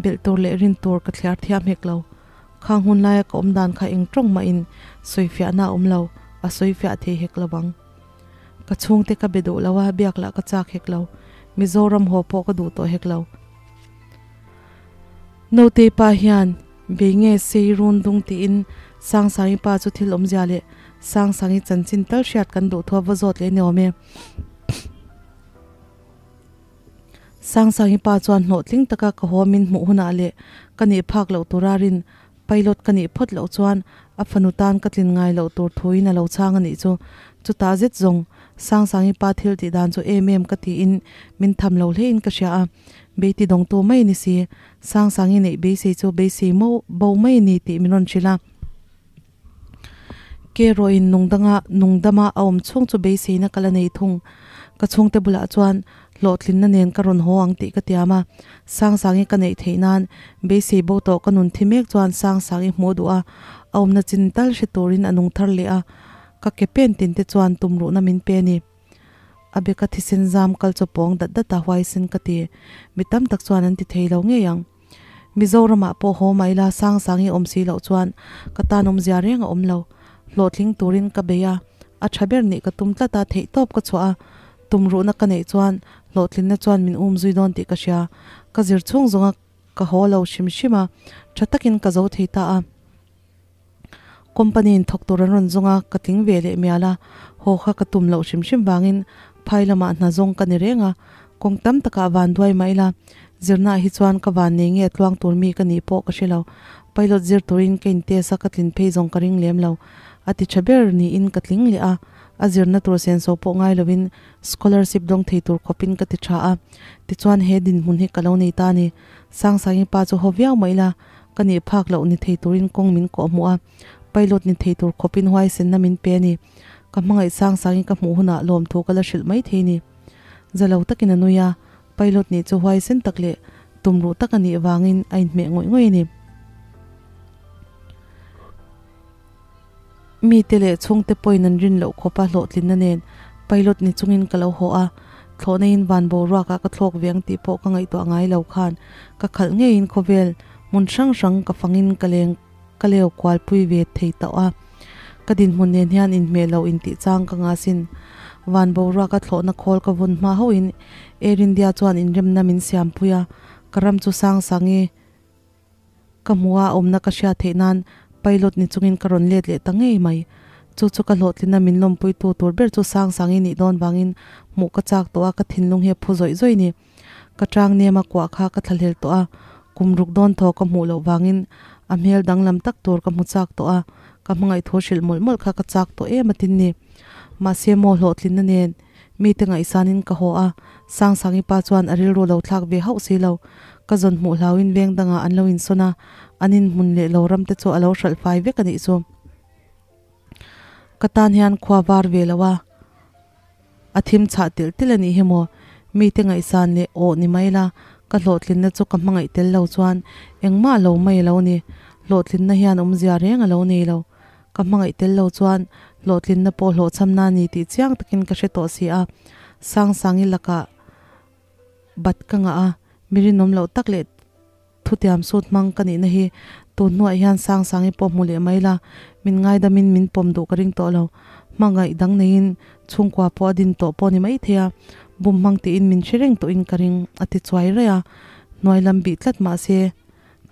belh tur leh rin tur ka thliar thiam hek lo. Khang hun laia ka awm dan kha eng tawng mahin sawifiahna a awm lo, a sawifiah thei hek lo ang. Ka chhungte ka be duh lo a, biak lah ka chak hek lo. Mizoram haw pawh ka duh tawh hek lo. Nautei pa hian bei nge sei run dung tiin Sangsangi pa chu thil awmzia leh Sangsangi chanchin tal hriat kan duh thu a va zawt leh ni awm e. Sangsangi pa chuan hlawhtling taka ka haw min hmuh hunah leh ka nih phak loh tura rin Pilot ka nih phawt loh chuan a fanu tan ka tlin ngai loh tur thuin a lo chhang a nih chu. Chutah zet zawng, Sangsangi pa thil tih dan chu em em ka tiin min tham lo hlein ka hria a. Beiti dawngtu mai ni si, Sangsangi neih beisei chu beisei mo bo mai ni tih min rawn hrilh a. Ke rawhin nungdanga nungdama a awm chhung chu beiseina ka la nei thung. Ka chhungte bulah chuan hlawhtlinna nen ka rawn haw ang tih ka tiam a. Sangsangi ka neih theih nan beisei bo tawh ka nun thi mek chuan Sangsangi hmuh duh a, a awmna chin tal hre turin a nung thar leh a. Ka ke pen tin te chuan tumruhna min pe a ni. A beka thisen zam kal chaw pawng dat dat a huaisen ka ti. Mi tam tak chuan an ti thei lo ngei ang. Mizoramah pawh haw mai la Sangsangi awm si loh chuan ka tan awmzia reng a awm lo. Hlawhtling turin ka bei a, a tha ber nih ka tum tlat a, theihtawp ka chhuah a, tumruhna ka neih chuan hlawhtlinna chuan min um zui dawn tih ka hria. Ka zir chhung zawnga ka haw lo hrim hrim a, tha takin ka zo thei ta a. Company in thawk tur an rawn zawng a, ka tling ve leh mial a, haw kha ka tum loh hrim hrim vangin phai lamah hna zawng ka ni reng a, kawng tam takah van duai mah ila, zirnaah hi chuan ka van nei nge tluang tur mi ka nih pawh ka hre lo, pilot zir turin ka in test a ka tlin phei zawng ka ring lem lo, a ti tha ber niin ka tling leh a, a zirna tur senso pawh ngai lovin scholarship dawng thei tur khawpin ka ti tha a, tichuan he dinhmun hi ka lo nei ta a ni, Sangsangi pa chu haw viau mah ila, Ka nih phak loh ni thei turin kawng min kawh hmuh a, pilot ni thei tur khawpin huaisenna min pe a ni. Ka hmangaih sang sangin ka hmuh hunah lawmthu ka la hrilh mai thei ni. Za lo takin a nui a, pilot nih chu huaisen tak leh tumruh tak a nih vangin a inhmeh ngawih ngawih a ni. Mite leh chhungte pawhin an rin loh khawpa hlawhtlinna nen pilot ni chungin ka lo haw a, thlawhna in van boruakah ka thlawk ve ang tih pawh ka ngaihtuah ngai lo khan ka khalh ngeiin khawvel hmun hrang hrang ka fangin ka leng ka leu kualpui ve thei tawh a. Ka dinhmun nen hian inhmeh loh intih chang ka ngasin van boruaka thlawhna khawl ka vun hma hauhin Air India chuan inremna min siampui a, ka ram chu Sangsangi Ka hmuh a awmna ka hriat theih nan pilot ni chungin ka rawn let leh ta ngei mai. Chu chu ka hlawhtlina min lawmpuitu tur ber chu Sangsangi nih dawn vangin hmuh ka chak tawh a, ka thinlung hi a phu zawih zawih ni. Ka tang nem a kuah kha ka thlahlel tawh a, kum ruk dawn thaw ka hmuh loh vangin a hmel danglam tak tur ka hmu chak tawh a, ka hmangaih thu hrilh mawlh mawlh kha ka chak tawh em atin ni. Mahse maw hlawhtlinna nen Mite ngaihsanin ka haw a, Sangsangi pa chuan a rilru lo thlak ve hauh si lo. Ka zawn hmuh hlauin veng dangah an lo insawn a, an inhmun leh lo ram te chu a lo hralh fai vek a nih chu. Ka tan hian khua var ve lo a, a thim chhah telh telh a nih hi maw? Mite ngaihsan leh awh ni mai la, ka hlawhtlinna chu ka hmangaih tel lo chuan engmah lo mai a lo ni. Hlawhtlinna hian awmzia reng a lo nei lo. Ka hmangaih tel lo chuan hlawhtlinna pawh hlawhchhamna a ni tih chiang takin ka hre tawh si a. Sangsangi lakah bat ka ngah a, mi rinawm loh tak leh thutiam sut hmang ka nihna hi tun hnuah hian Sangsangi pawh hmu leh mai la, min ngaidamin min pawm duh ka ring tawh lo. Hmangaih dang neiin chhungkua pawh a din tawh pawh ni maithei a, bum hmang tiin min hre reng tawhin ka ring, a ti chuai raih a, hnuai lam bih tlat mah se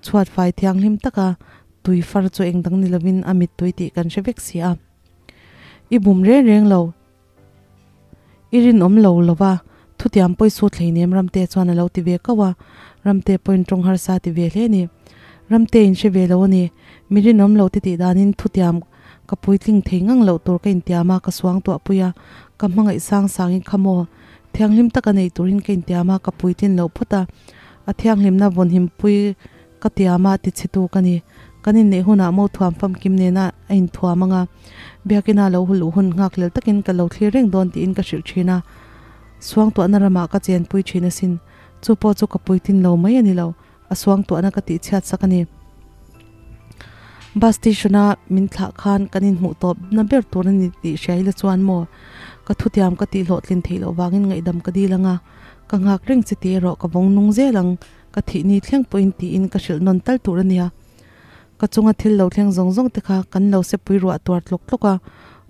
Chhuat fai thianghlim taka tui far chu eng dang ni lovin a mittui tih kan hre vek si a. I bum reng reng lo, i rinawm lo lova, thutiam pawi su thlei nem Ramte chuan a lo ti ve kauh a, Ramte pawhin tawng harsa ti ve hle a ni. Ramte in hre ve lo a ni, mi rinawm lo ti tih danin thutiam. Ka puitling thei ngang loh tur ka intiam a, ka suangtuah pui a, ka hmangaih sang sangin kha maw thianghlim taka nei turin ka intiam a, ka puitlin loh phawt a, a thianghlimna vawnhim pui ka tiam a tichhetu ka ni. Kan inneih hunah mo thuam famkim nena a inthuam ang a, biakina lo huluh hun nghakhlel takin ka lo thlir reng dawn tiin ka hrilh thin a, suangtuahna ramah ka chenpui thin asin. Chu pawh chu ka puitlin lo mai a ni lo. A suangtuahna ka tihchhiat sak a ni. Bus station a min thlah khan kan inhmuh tawp na ber tur a ni tih hria ila chuan maw ka thutiam ka tih hlawhtlin theih loh vangin ngaihdam ka dil ang a, ka nghak reng che tih erawh ka vawng nung zel ang, ka thih ni thleng pawhin tiin ka hrilh nawn tal tur a nia. Ka chunga thil lo thleng zawng zawng te kha kan lo sepui ruah tuar tlawk tlawk a,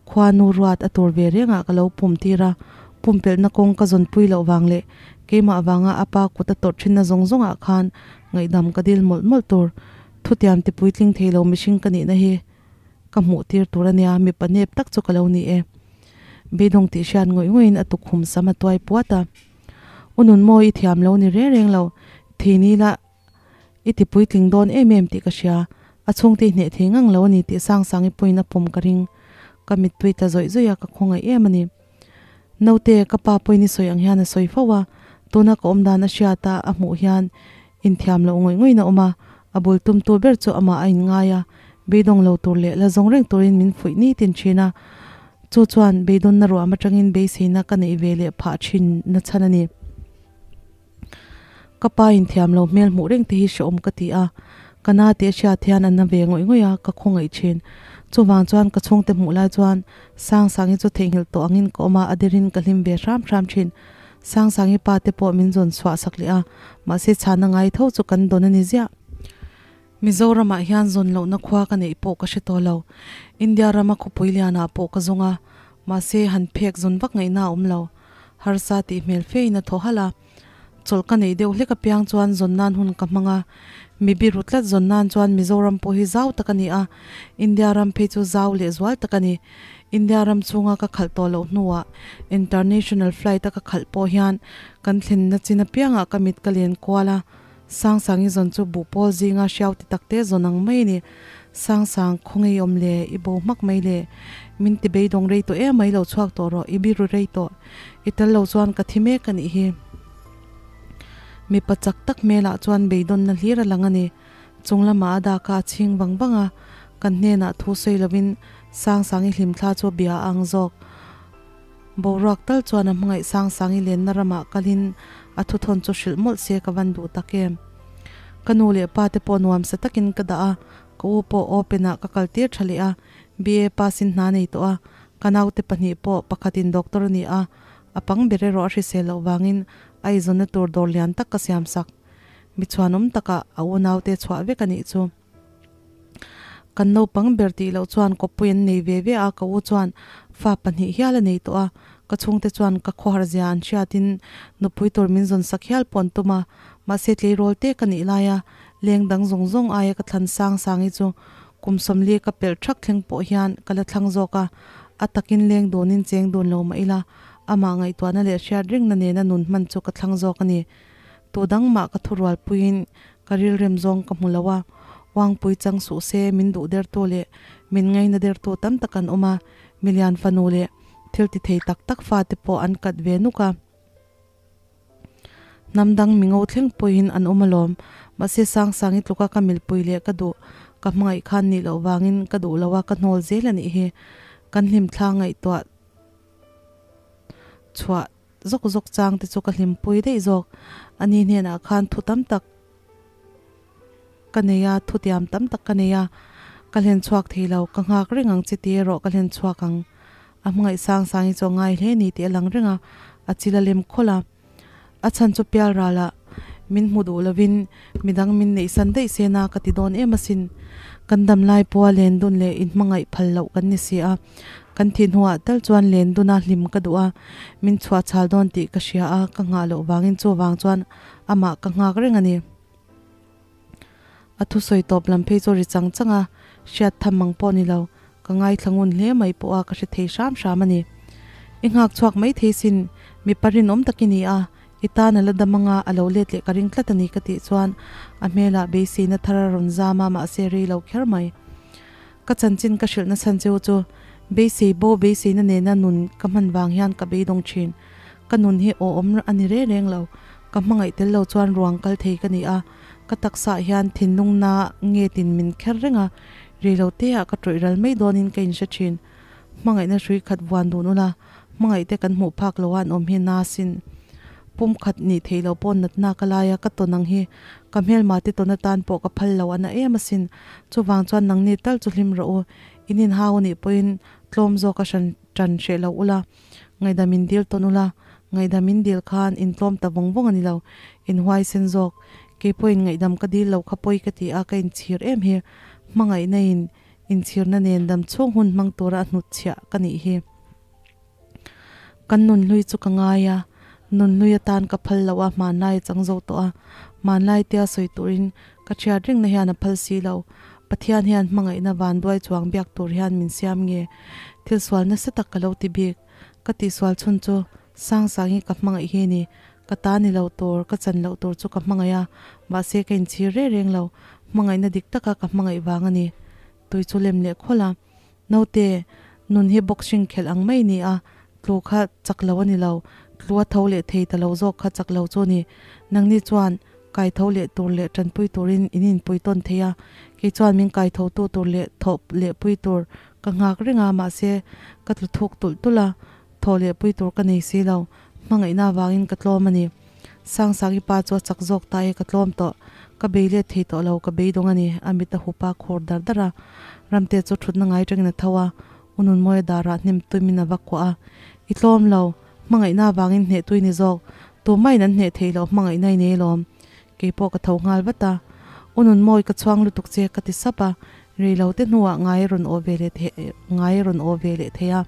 khua nu ruat a tur ve rengah ka lo pum tir a, pumpelhna kawng ka zawnpui loh vang leh keimah vanga a pa kut a tawrh thinna zawng zawngah khan ngaihdam ka dil mawlh mawlh tur. Thutiam ti puitling thei lo mihring ka nihna hi ka hmuh tir tur a nia, mipa nep tak chu ka lo ni e. Beidawng tih hriat ngawih ngawih in a tukhum sam a tuai puat a. U Nunmawi i thiam lo ni reng reng lo, thei ni la I ti puitling dawn em em tih ka hria, a chhungte i hneh thei ngang lo a ni tih Sangsangi pawhin a pawm ka ring. Ka mittui tla zawih zawih a, ka khawngaih em a ni. Naute, ka pa pawhin i sawi ang hian a sawi fo a, tuna ka awm dan a hriat a, a hmuh hian inthiam loh ngawih ngawih in a awm a, a bul tumtu ber chu amah a inngai a, beidawng lo tur leh la zawng reng turin min fuih nitin thin a, chu chuan beidawnna ruam atangin beiseina ka neih ve leh phah thin na chhan a ni. Ka pa inthiam lo hmel hmuh reng te hi hrehawm ka ti a, ka na tih a hriat hian a na ve ngawih ngawih a, ka khawngaih thin. Chuvang chuan ka chhungte hmuh lai chuan Sangsangi chu theihnghilh tawh angin ka awm a, a derin ka hlim ve hram hram thin. Sangsangi pa te pawh min zawn chhuah sak leh a, mahse chhana ngai tho chu kan dawn a ni ziah. Mizoramah hian zawn lohna khua ka neih pawh ka hre tawh lo. India rama khawpui lianah pawh ka zawng a, mahse han phek zawn vak ngaihna a awm lo. Harsa tih hmel fe in a thaw halh a. Chawlh ka neih deuh hlek apiang chuan zawn nan hun ka hmang a. Mi biru tlat zawn nan chuan Mizoram pawh hi zau tak a ni a, India ram phei chu zau leh zual tak a ni. India ram chhunga ka khalh tawh loh hnuah international flight a ka khalh pawh hian kan thlenna chin apiangah ka mit ka len kual a. Sangsangi zawn chu buhpawl zinga hriau ti takte zawn ang mai a ni. Sangsang, khawnge i awm le? I bo hmak mai le? Min ti beidawng rei tawh em mai lo chhuak tawh rawh, i biru rei tawh. I tel lo chuan ka thi mek a nih hi. Mipa chak tak hmelah chuan beidawnna hlir a lang a ni. Chung lamah a dak a, a chhing vang vang a. Kan hnenah thu sawi lovin Sangsangi hlimthla chu bia a ang zawk. Boruak tal chuan a hmangaih Sangsangi lenna ramah kalin a thuthawn chu hrilh mawlh se ka van duh tak em. Ka nu leh pa te pawh nuamsa takin ka dah a, ka u pawh open ah ka kal tir tha leh a, BA pass in hna nei tawh a, ka naute pahnih pawh pakhatin doctor a ni a, a pang ber erawh a hrisel loh vangin a eizawnna tur dawr lian tak ka siam sak. Mi chhuanawm takah a unaute chhuah vek a nih chu. Kan naupang ber tih loh chuan kawppui an nei ve ve a, ka u chuan fa pahnih hial a nei tawh a, ka chhungte chuan ka khawhar zia an hriatin nupui tur min zawn sak hial pawh an tum a, mahse tleirawl te ka nih laia leng dang zawng zawng aia ka thlan sang sangi chu kum sawmli ka pelh thak thleng pawh hian ka la thlang zawk a, a takin leng dunin cheng dun lo mah ila amah ngaihtuahna leh hriat ringna nena nun hman chu ka thlang zawk a ni. Tu dang mah ka thurualpuiin Ka rilrem zawng ka hmu lo a, Uangpui chang suh se min duh dertu leh min ngaina dertu tam tak an awm a, milian fanu leh thil ti thei tak tak fate pawh an kat ve nuk a. Hnam dang mingo thleng pawhin an awm alawm, mahse Sangsangi tluka ka milpui leh ka duh ka hmangaih khan nih loh vangin ka duh lo a ka hnawl zel a nih hi. Kan hlimthla ngaihtuah chhuah Zawk zawk chang te chu ka hlimpui daih zawk. Ani hnenah khan thu tam tak ka nei a, thu tiam tam tak ka nei a, ka hlen chhuak thei lo, ka nghak reng ang chi ti erawh ka hlen chhuak ang. A hmangaih sang sang hi chu a ngai hle ni tih a lang reng a, a chil a lem khawlh a. A chhan chu pial ralah min hmu duh lovin midang min neihsan daih se na ka ti dawn em asin. Kan dam lai pawha len dun leh inhmangaih phal loh kan ni si a. Kan thih hnuah tal chuan len duna hlim ka duh a, min chhuah chhal dawn tih ka hria a, ka nghah loh vangin chuvang chuan amah ka nghak reng a ni. A thusawi tawp lam phei chu ri chang chang a, hriat tham mang pawh ni lo, ka ngaithla ngun hle mai pawh a ka hre thei hram hram a ni. I nghak chhuak mai thei sin, mipa rinawm tak i ni a, i tan a la dam anga a lo let leh ka ring tlat a ni ka tih chuan a hmelah beiseina thar a rawn zam a, mahse rei lo kher mai. Ka chanchin ka hrilh na chhan cheu chu beisei bo beiseina nena nun ka hman vang hian ka beidawng thin. Ka nun hi awhawm a ni reng reng lo. Ka hmangaih tel lo chuan ruang kal thei ka ni a, ka taksaah hian thinlung na ngetin min kher reng a, reilo teah ka tawih ral mai dawnin ka inhre thin. Hmangaihna hrui khat vuan dun ula, hmangaih te kan hmuh phak lo a an awm hi na sin. Pum khat nih theih loh pawh natna ka lai a, ka tawn ang hi ka hmelma te tawn atan pawh ka phal lo a na em asin. Chuvang chuan nangni tal chu hlim rawh u, in inhau anih pawhin tlawm zawk a hran tan hreh lo ula, ngaihdam in dil tawn ula, ngaihdam in dil khan in tlawm ta vawng vawng a ni lo, in huaisen zawk. Kei pawhin ngaihdam ka dil lo kha pawi ka ti a, ka inchhir em hi. Hmangaihna in Inchhirna nen dam chhung hun hmang tura a hnutchhiah ka nih hi. Kan nunhlui chu ka ngai a, nunhlui atan ka phal loh a, hmanlai a chang zo tawh a, hmanlai tia sawi turin ka thiat rengna hian a phal si lo. Pathian hian hmangaihna vanduai chuang biak tur hian min siam nge? Thil sual nasa tak ka lo ti bik. Ka tihsual chhun chu Sangsangi ka hmangaih hi ni. Ka ta ni lo tur, ka chan loh tur chu ka hmangaih a, mahse ka inchhir reng reng lo. Hmangaihna dik taka ka hmangaih vang a ni. Tui chu lem leh khawlh a. Naute, nun hi boxing khelh ang mai ni a, tlu kha chak lo a ni lo, tlu a tho leh thei ta lo zawk kha chak lo chu a ni. Nangni chuan kai tho leh tur leh tanpui turin in inpui tawn thei a, kei chuan min kai tho tu tur leh thawh leh pui tur ka nghak reng a, mahse ka tlu thuk tulh tulh a, Thaw leh pui tur ka nei si lo, hmangaihna avangin ka tlawm a ni. Sangsangi pa chu a chak zawk ta e, ka tlawm tawh. Ka bei let thei tawh lo, ka beidawng a ni, a mit a hup a, khur dar dar a. Ramte chu thutna ngai tangin a tho a, U Nunmawia darah hnem tuimin a va kuah a. I tlawm lo, hmangaihna avangin hneh tui ni zawk, tumah-in an hneh thei loh hmangaihna i nei alawm. Keipawh ka tho nghal vat a, U Nunmawi ka chhuang lutuk che ka ti sap a, rei lo te hnuah ngai a rawn aw ve leh thei ngai a rawn aw ve leh thei a.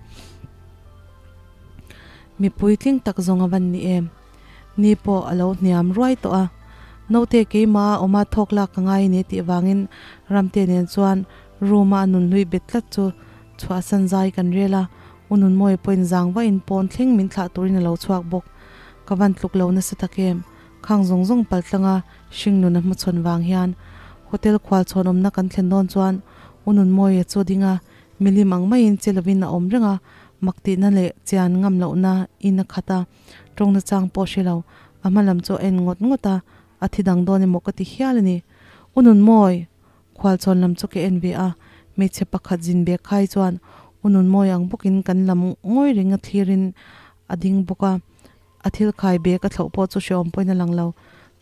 Mi puitling tak zawng a van ni em? Ni pawh a lo hniam ruai tawh a, Naute keimah a awm a thawk lak ka ngai a ni tih vangin Ramte nen chuan room a a nunhlui bet tlat chu chhuahsan zai kan rel a, U Nunmawia pawhin zang vahin pawn thleng min thlah turin a lo chhuak bawk. Ka van tluk lo nasa tak em? Khang zawng zawng paltlanga hringnun a hmachhawn vang hian hotel khual chhawn awmna kan thlen dawn chuan U Nunmawia chu ding a, milim ang maiin che lovin a awm reng a, mak tihna leh chian ngam lohna in a khat a, tawngna chang pawh hre lo, a hma lam chu a en ngawt ngawt a, a thi dang dawn emaw ka ti hial a ni. U Nunmawi! Khual chhawn lam chu ka en ve a, hmeichhe pakhat zin bek khai chuan U Nunmawi ang bawkin kan lam ngawi reng a thlirin a ding bawk a. A thil khai bag a thlauh pawh chu hreawm pawhin a lang lo.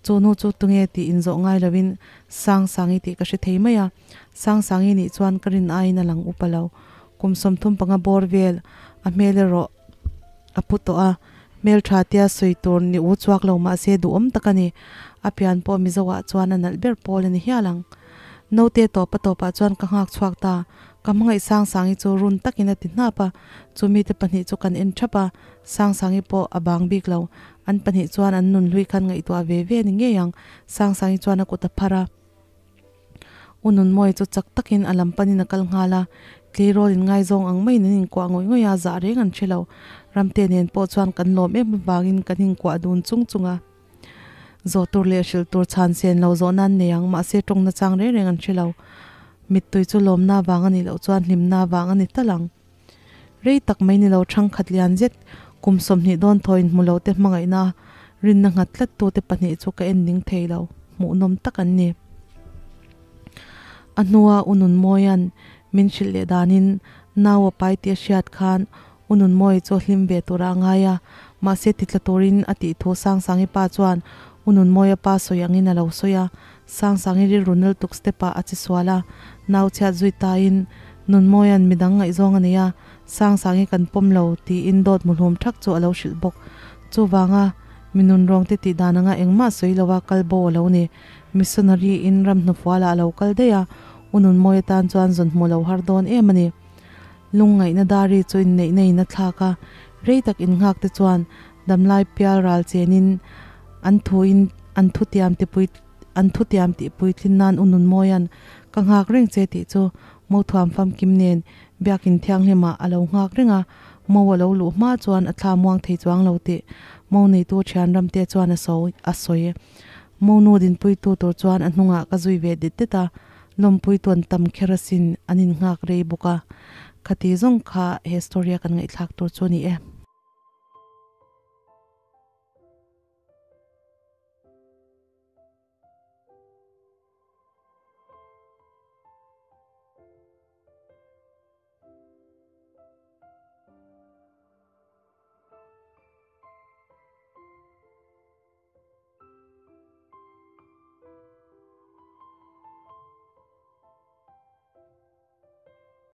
Chu nu chu tunge tih inzawh ngai lovin Sangsangi tih ka hre thei mai a. Sangsangi nih chuan ka rin aiin a lang upa lo. Kum 35 bawr vel a hmel erawh a pu tawh a. Hmeltha tia sawi tur ni u chuak lo mahse duhawm tak a ni. A pian pawh Mizo ah chuan a nalh ber pawl a ni hial ang. Naute tawpa tawpah chuan ka nghak chhuak ta. Ka hmangaih Sangsangi chu run takin a ti hnap a. Chu mite pahnih chu kan en thap a. Sangsangi pawh a bang bik lo. An pahnih chuan an nun hlui khan ngaihtuah ve ve a ni ngei ang. Sangsangi chuan a kut a phar a. U Nunmawia chu chak takin a lam panin a kal nghal a. Tleirawl in ngaizawng ang maiin an inkuah ngawih ngawih a, zah reng an hre lo. Ramte nen pawh chuan kan lawm em avangin kan inkuah dun chung chung a. Zawh tur leh hrilh tur chhan sen lo zawh nan nei ang, mahse tawng nachang reng reng an hre lo. Mittui chu lawmna vang a nih loh chuan hlimna vang a ni tal ang. Rei tak mai ni lo thangkhat lian zet kum 20 dawn thaw inhmu lo te hmangaihna rinna nghat tlat tu te pahnih chu ka en ning thei lo, hmuhnawm tak an ni. A hnua U Nunmawia'n min hrilh leh danin nau a pai tih a hriat khan U Nunmawia chu a hlim ve tura a ngai a, mahse titla turin a tih thu Sangsangi pa chuan U Nunmawia pa sawi angin a lo sawi a, Sangsangi rilru nal tuk step ah a che sual a, nau chhiat zui tain Nunmawia'n midang ngaihzawng a nei a, Sangsangi kan pawm lo tiin dawt muhlum thak chu a lo hrilh bawk. Chuvanga mi nunrawng te tih dan anga engmah sawi lo a kal bo a lo ni. Missionary in ram hnufual ah a lo kal daih a, U Nunmawi atan chuan zawn hmuh lo har dawn em a ni. Lungngaihna dari chu inneihna in a thlak a, rei tak innghak te chuan damlai pial ral chenin an thu in an thutiam tipui an thutiam tih puitlin nan U Nunmawia'n ka nghak reng che tih chu Mothuam famkim nen Biakin Thianghlimah a lo nghak reng a, Mo a lo luh hma chuan a thla muang thei chuang lo tih Mo neitu thian ramte chuan a sawi a sawi. Mo nu dinpuitu tur chuan a hnungah ka zui ve det det a. Lawmpui tu an tam kher asin, an in nghak rei bawk a. Khati zawng kha he story a kan ngaihthlak tur chu a ni e.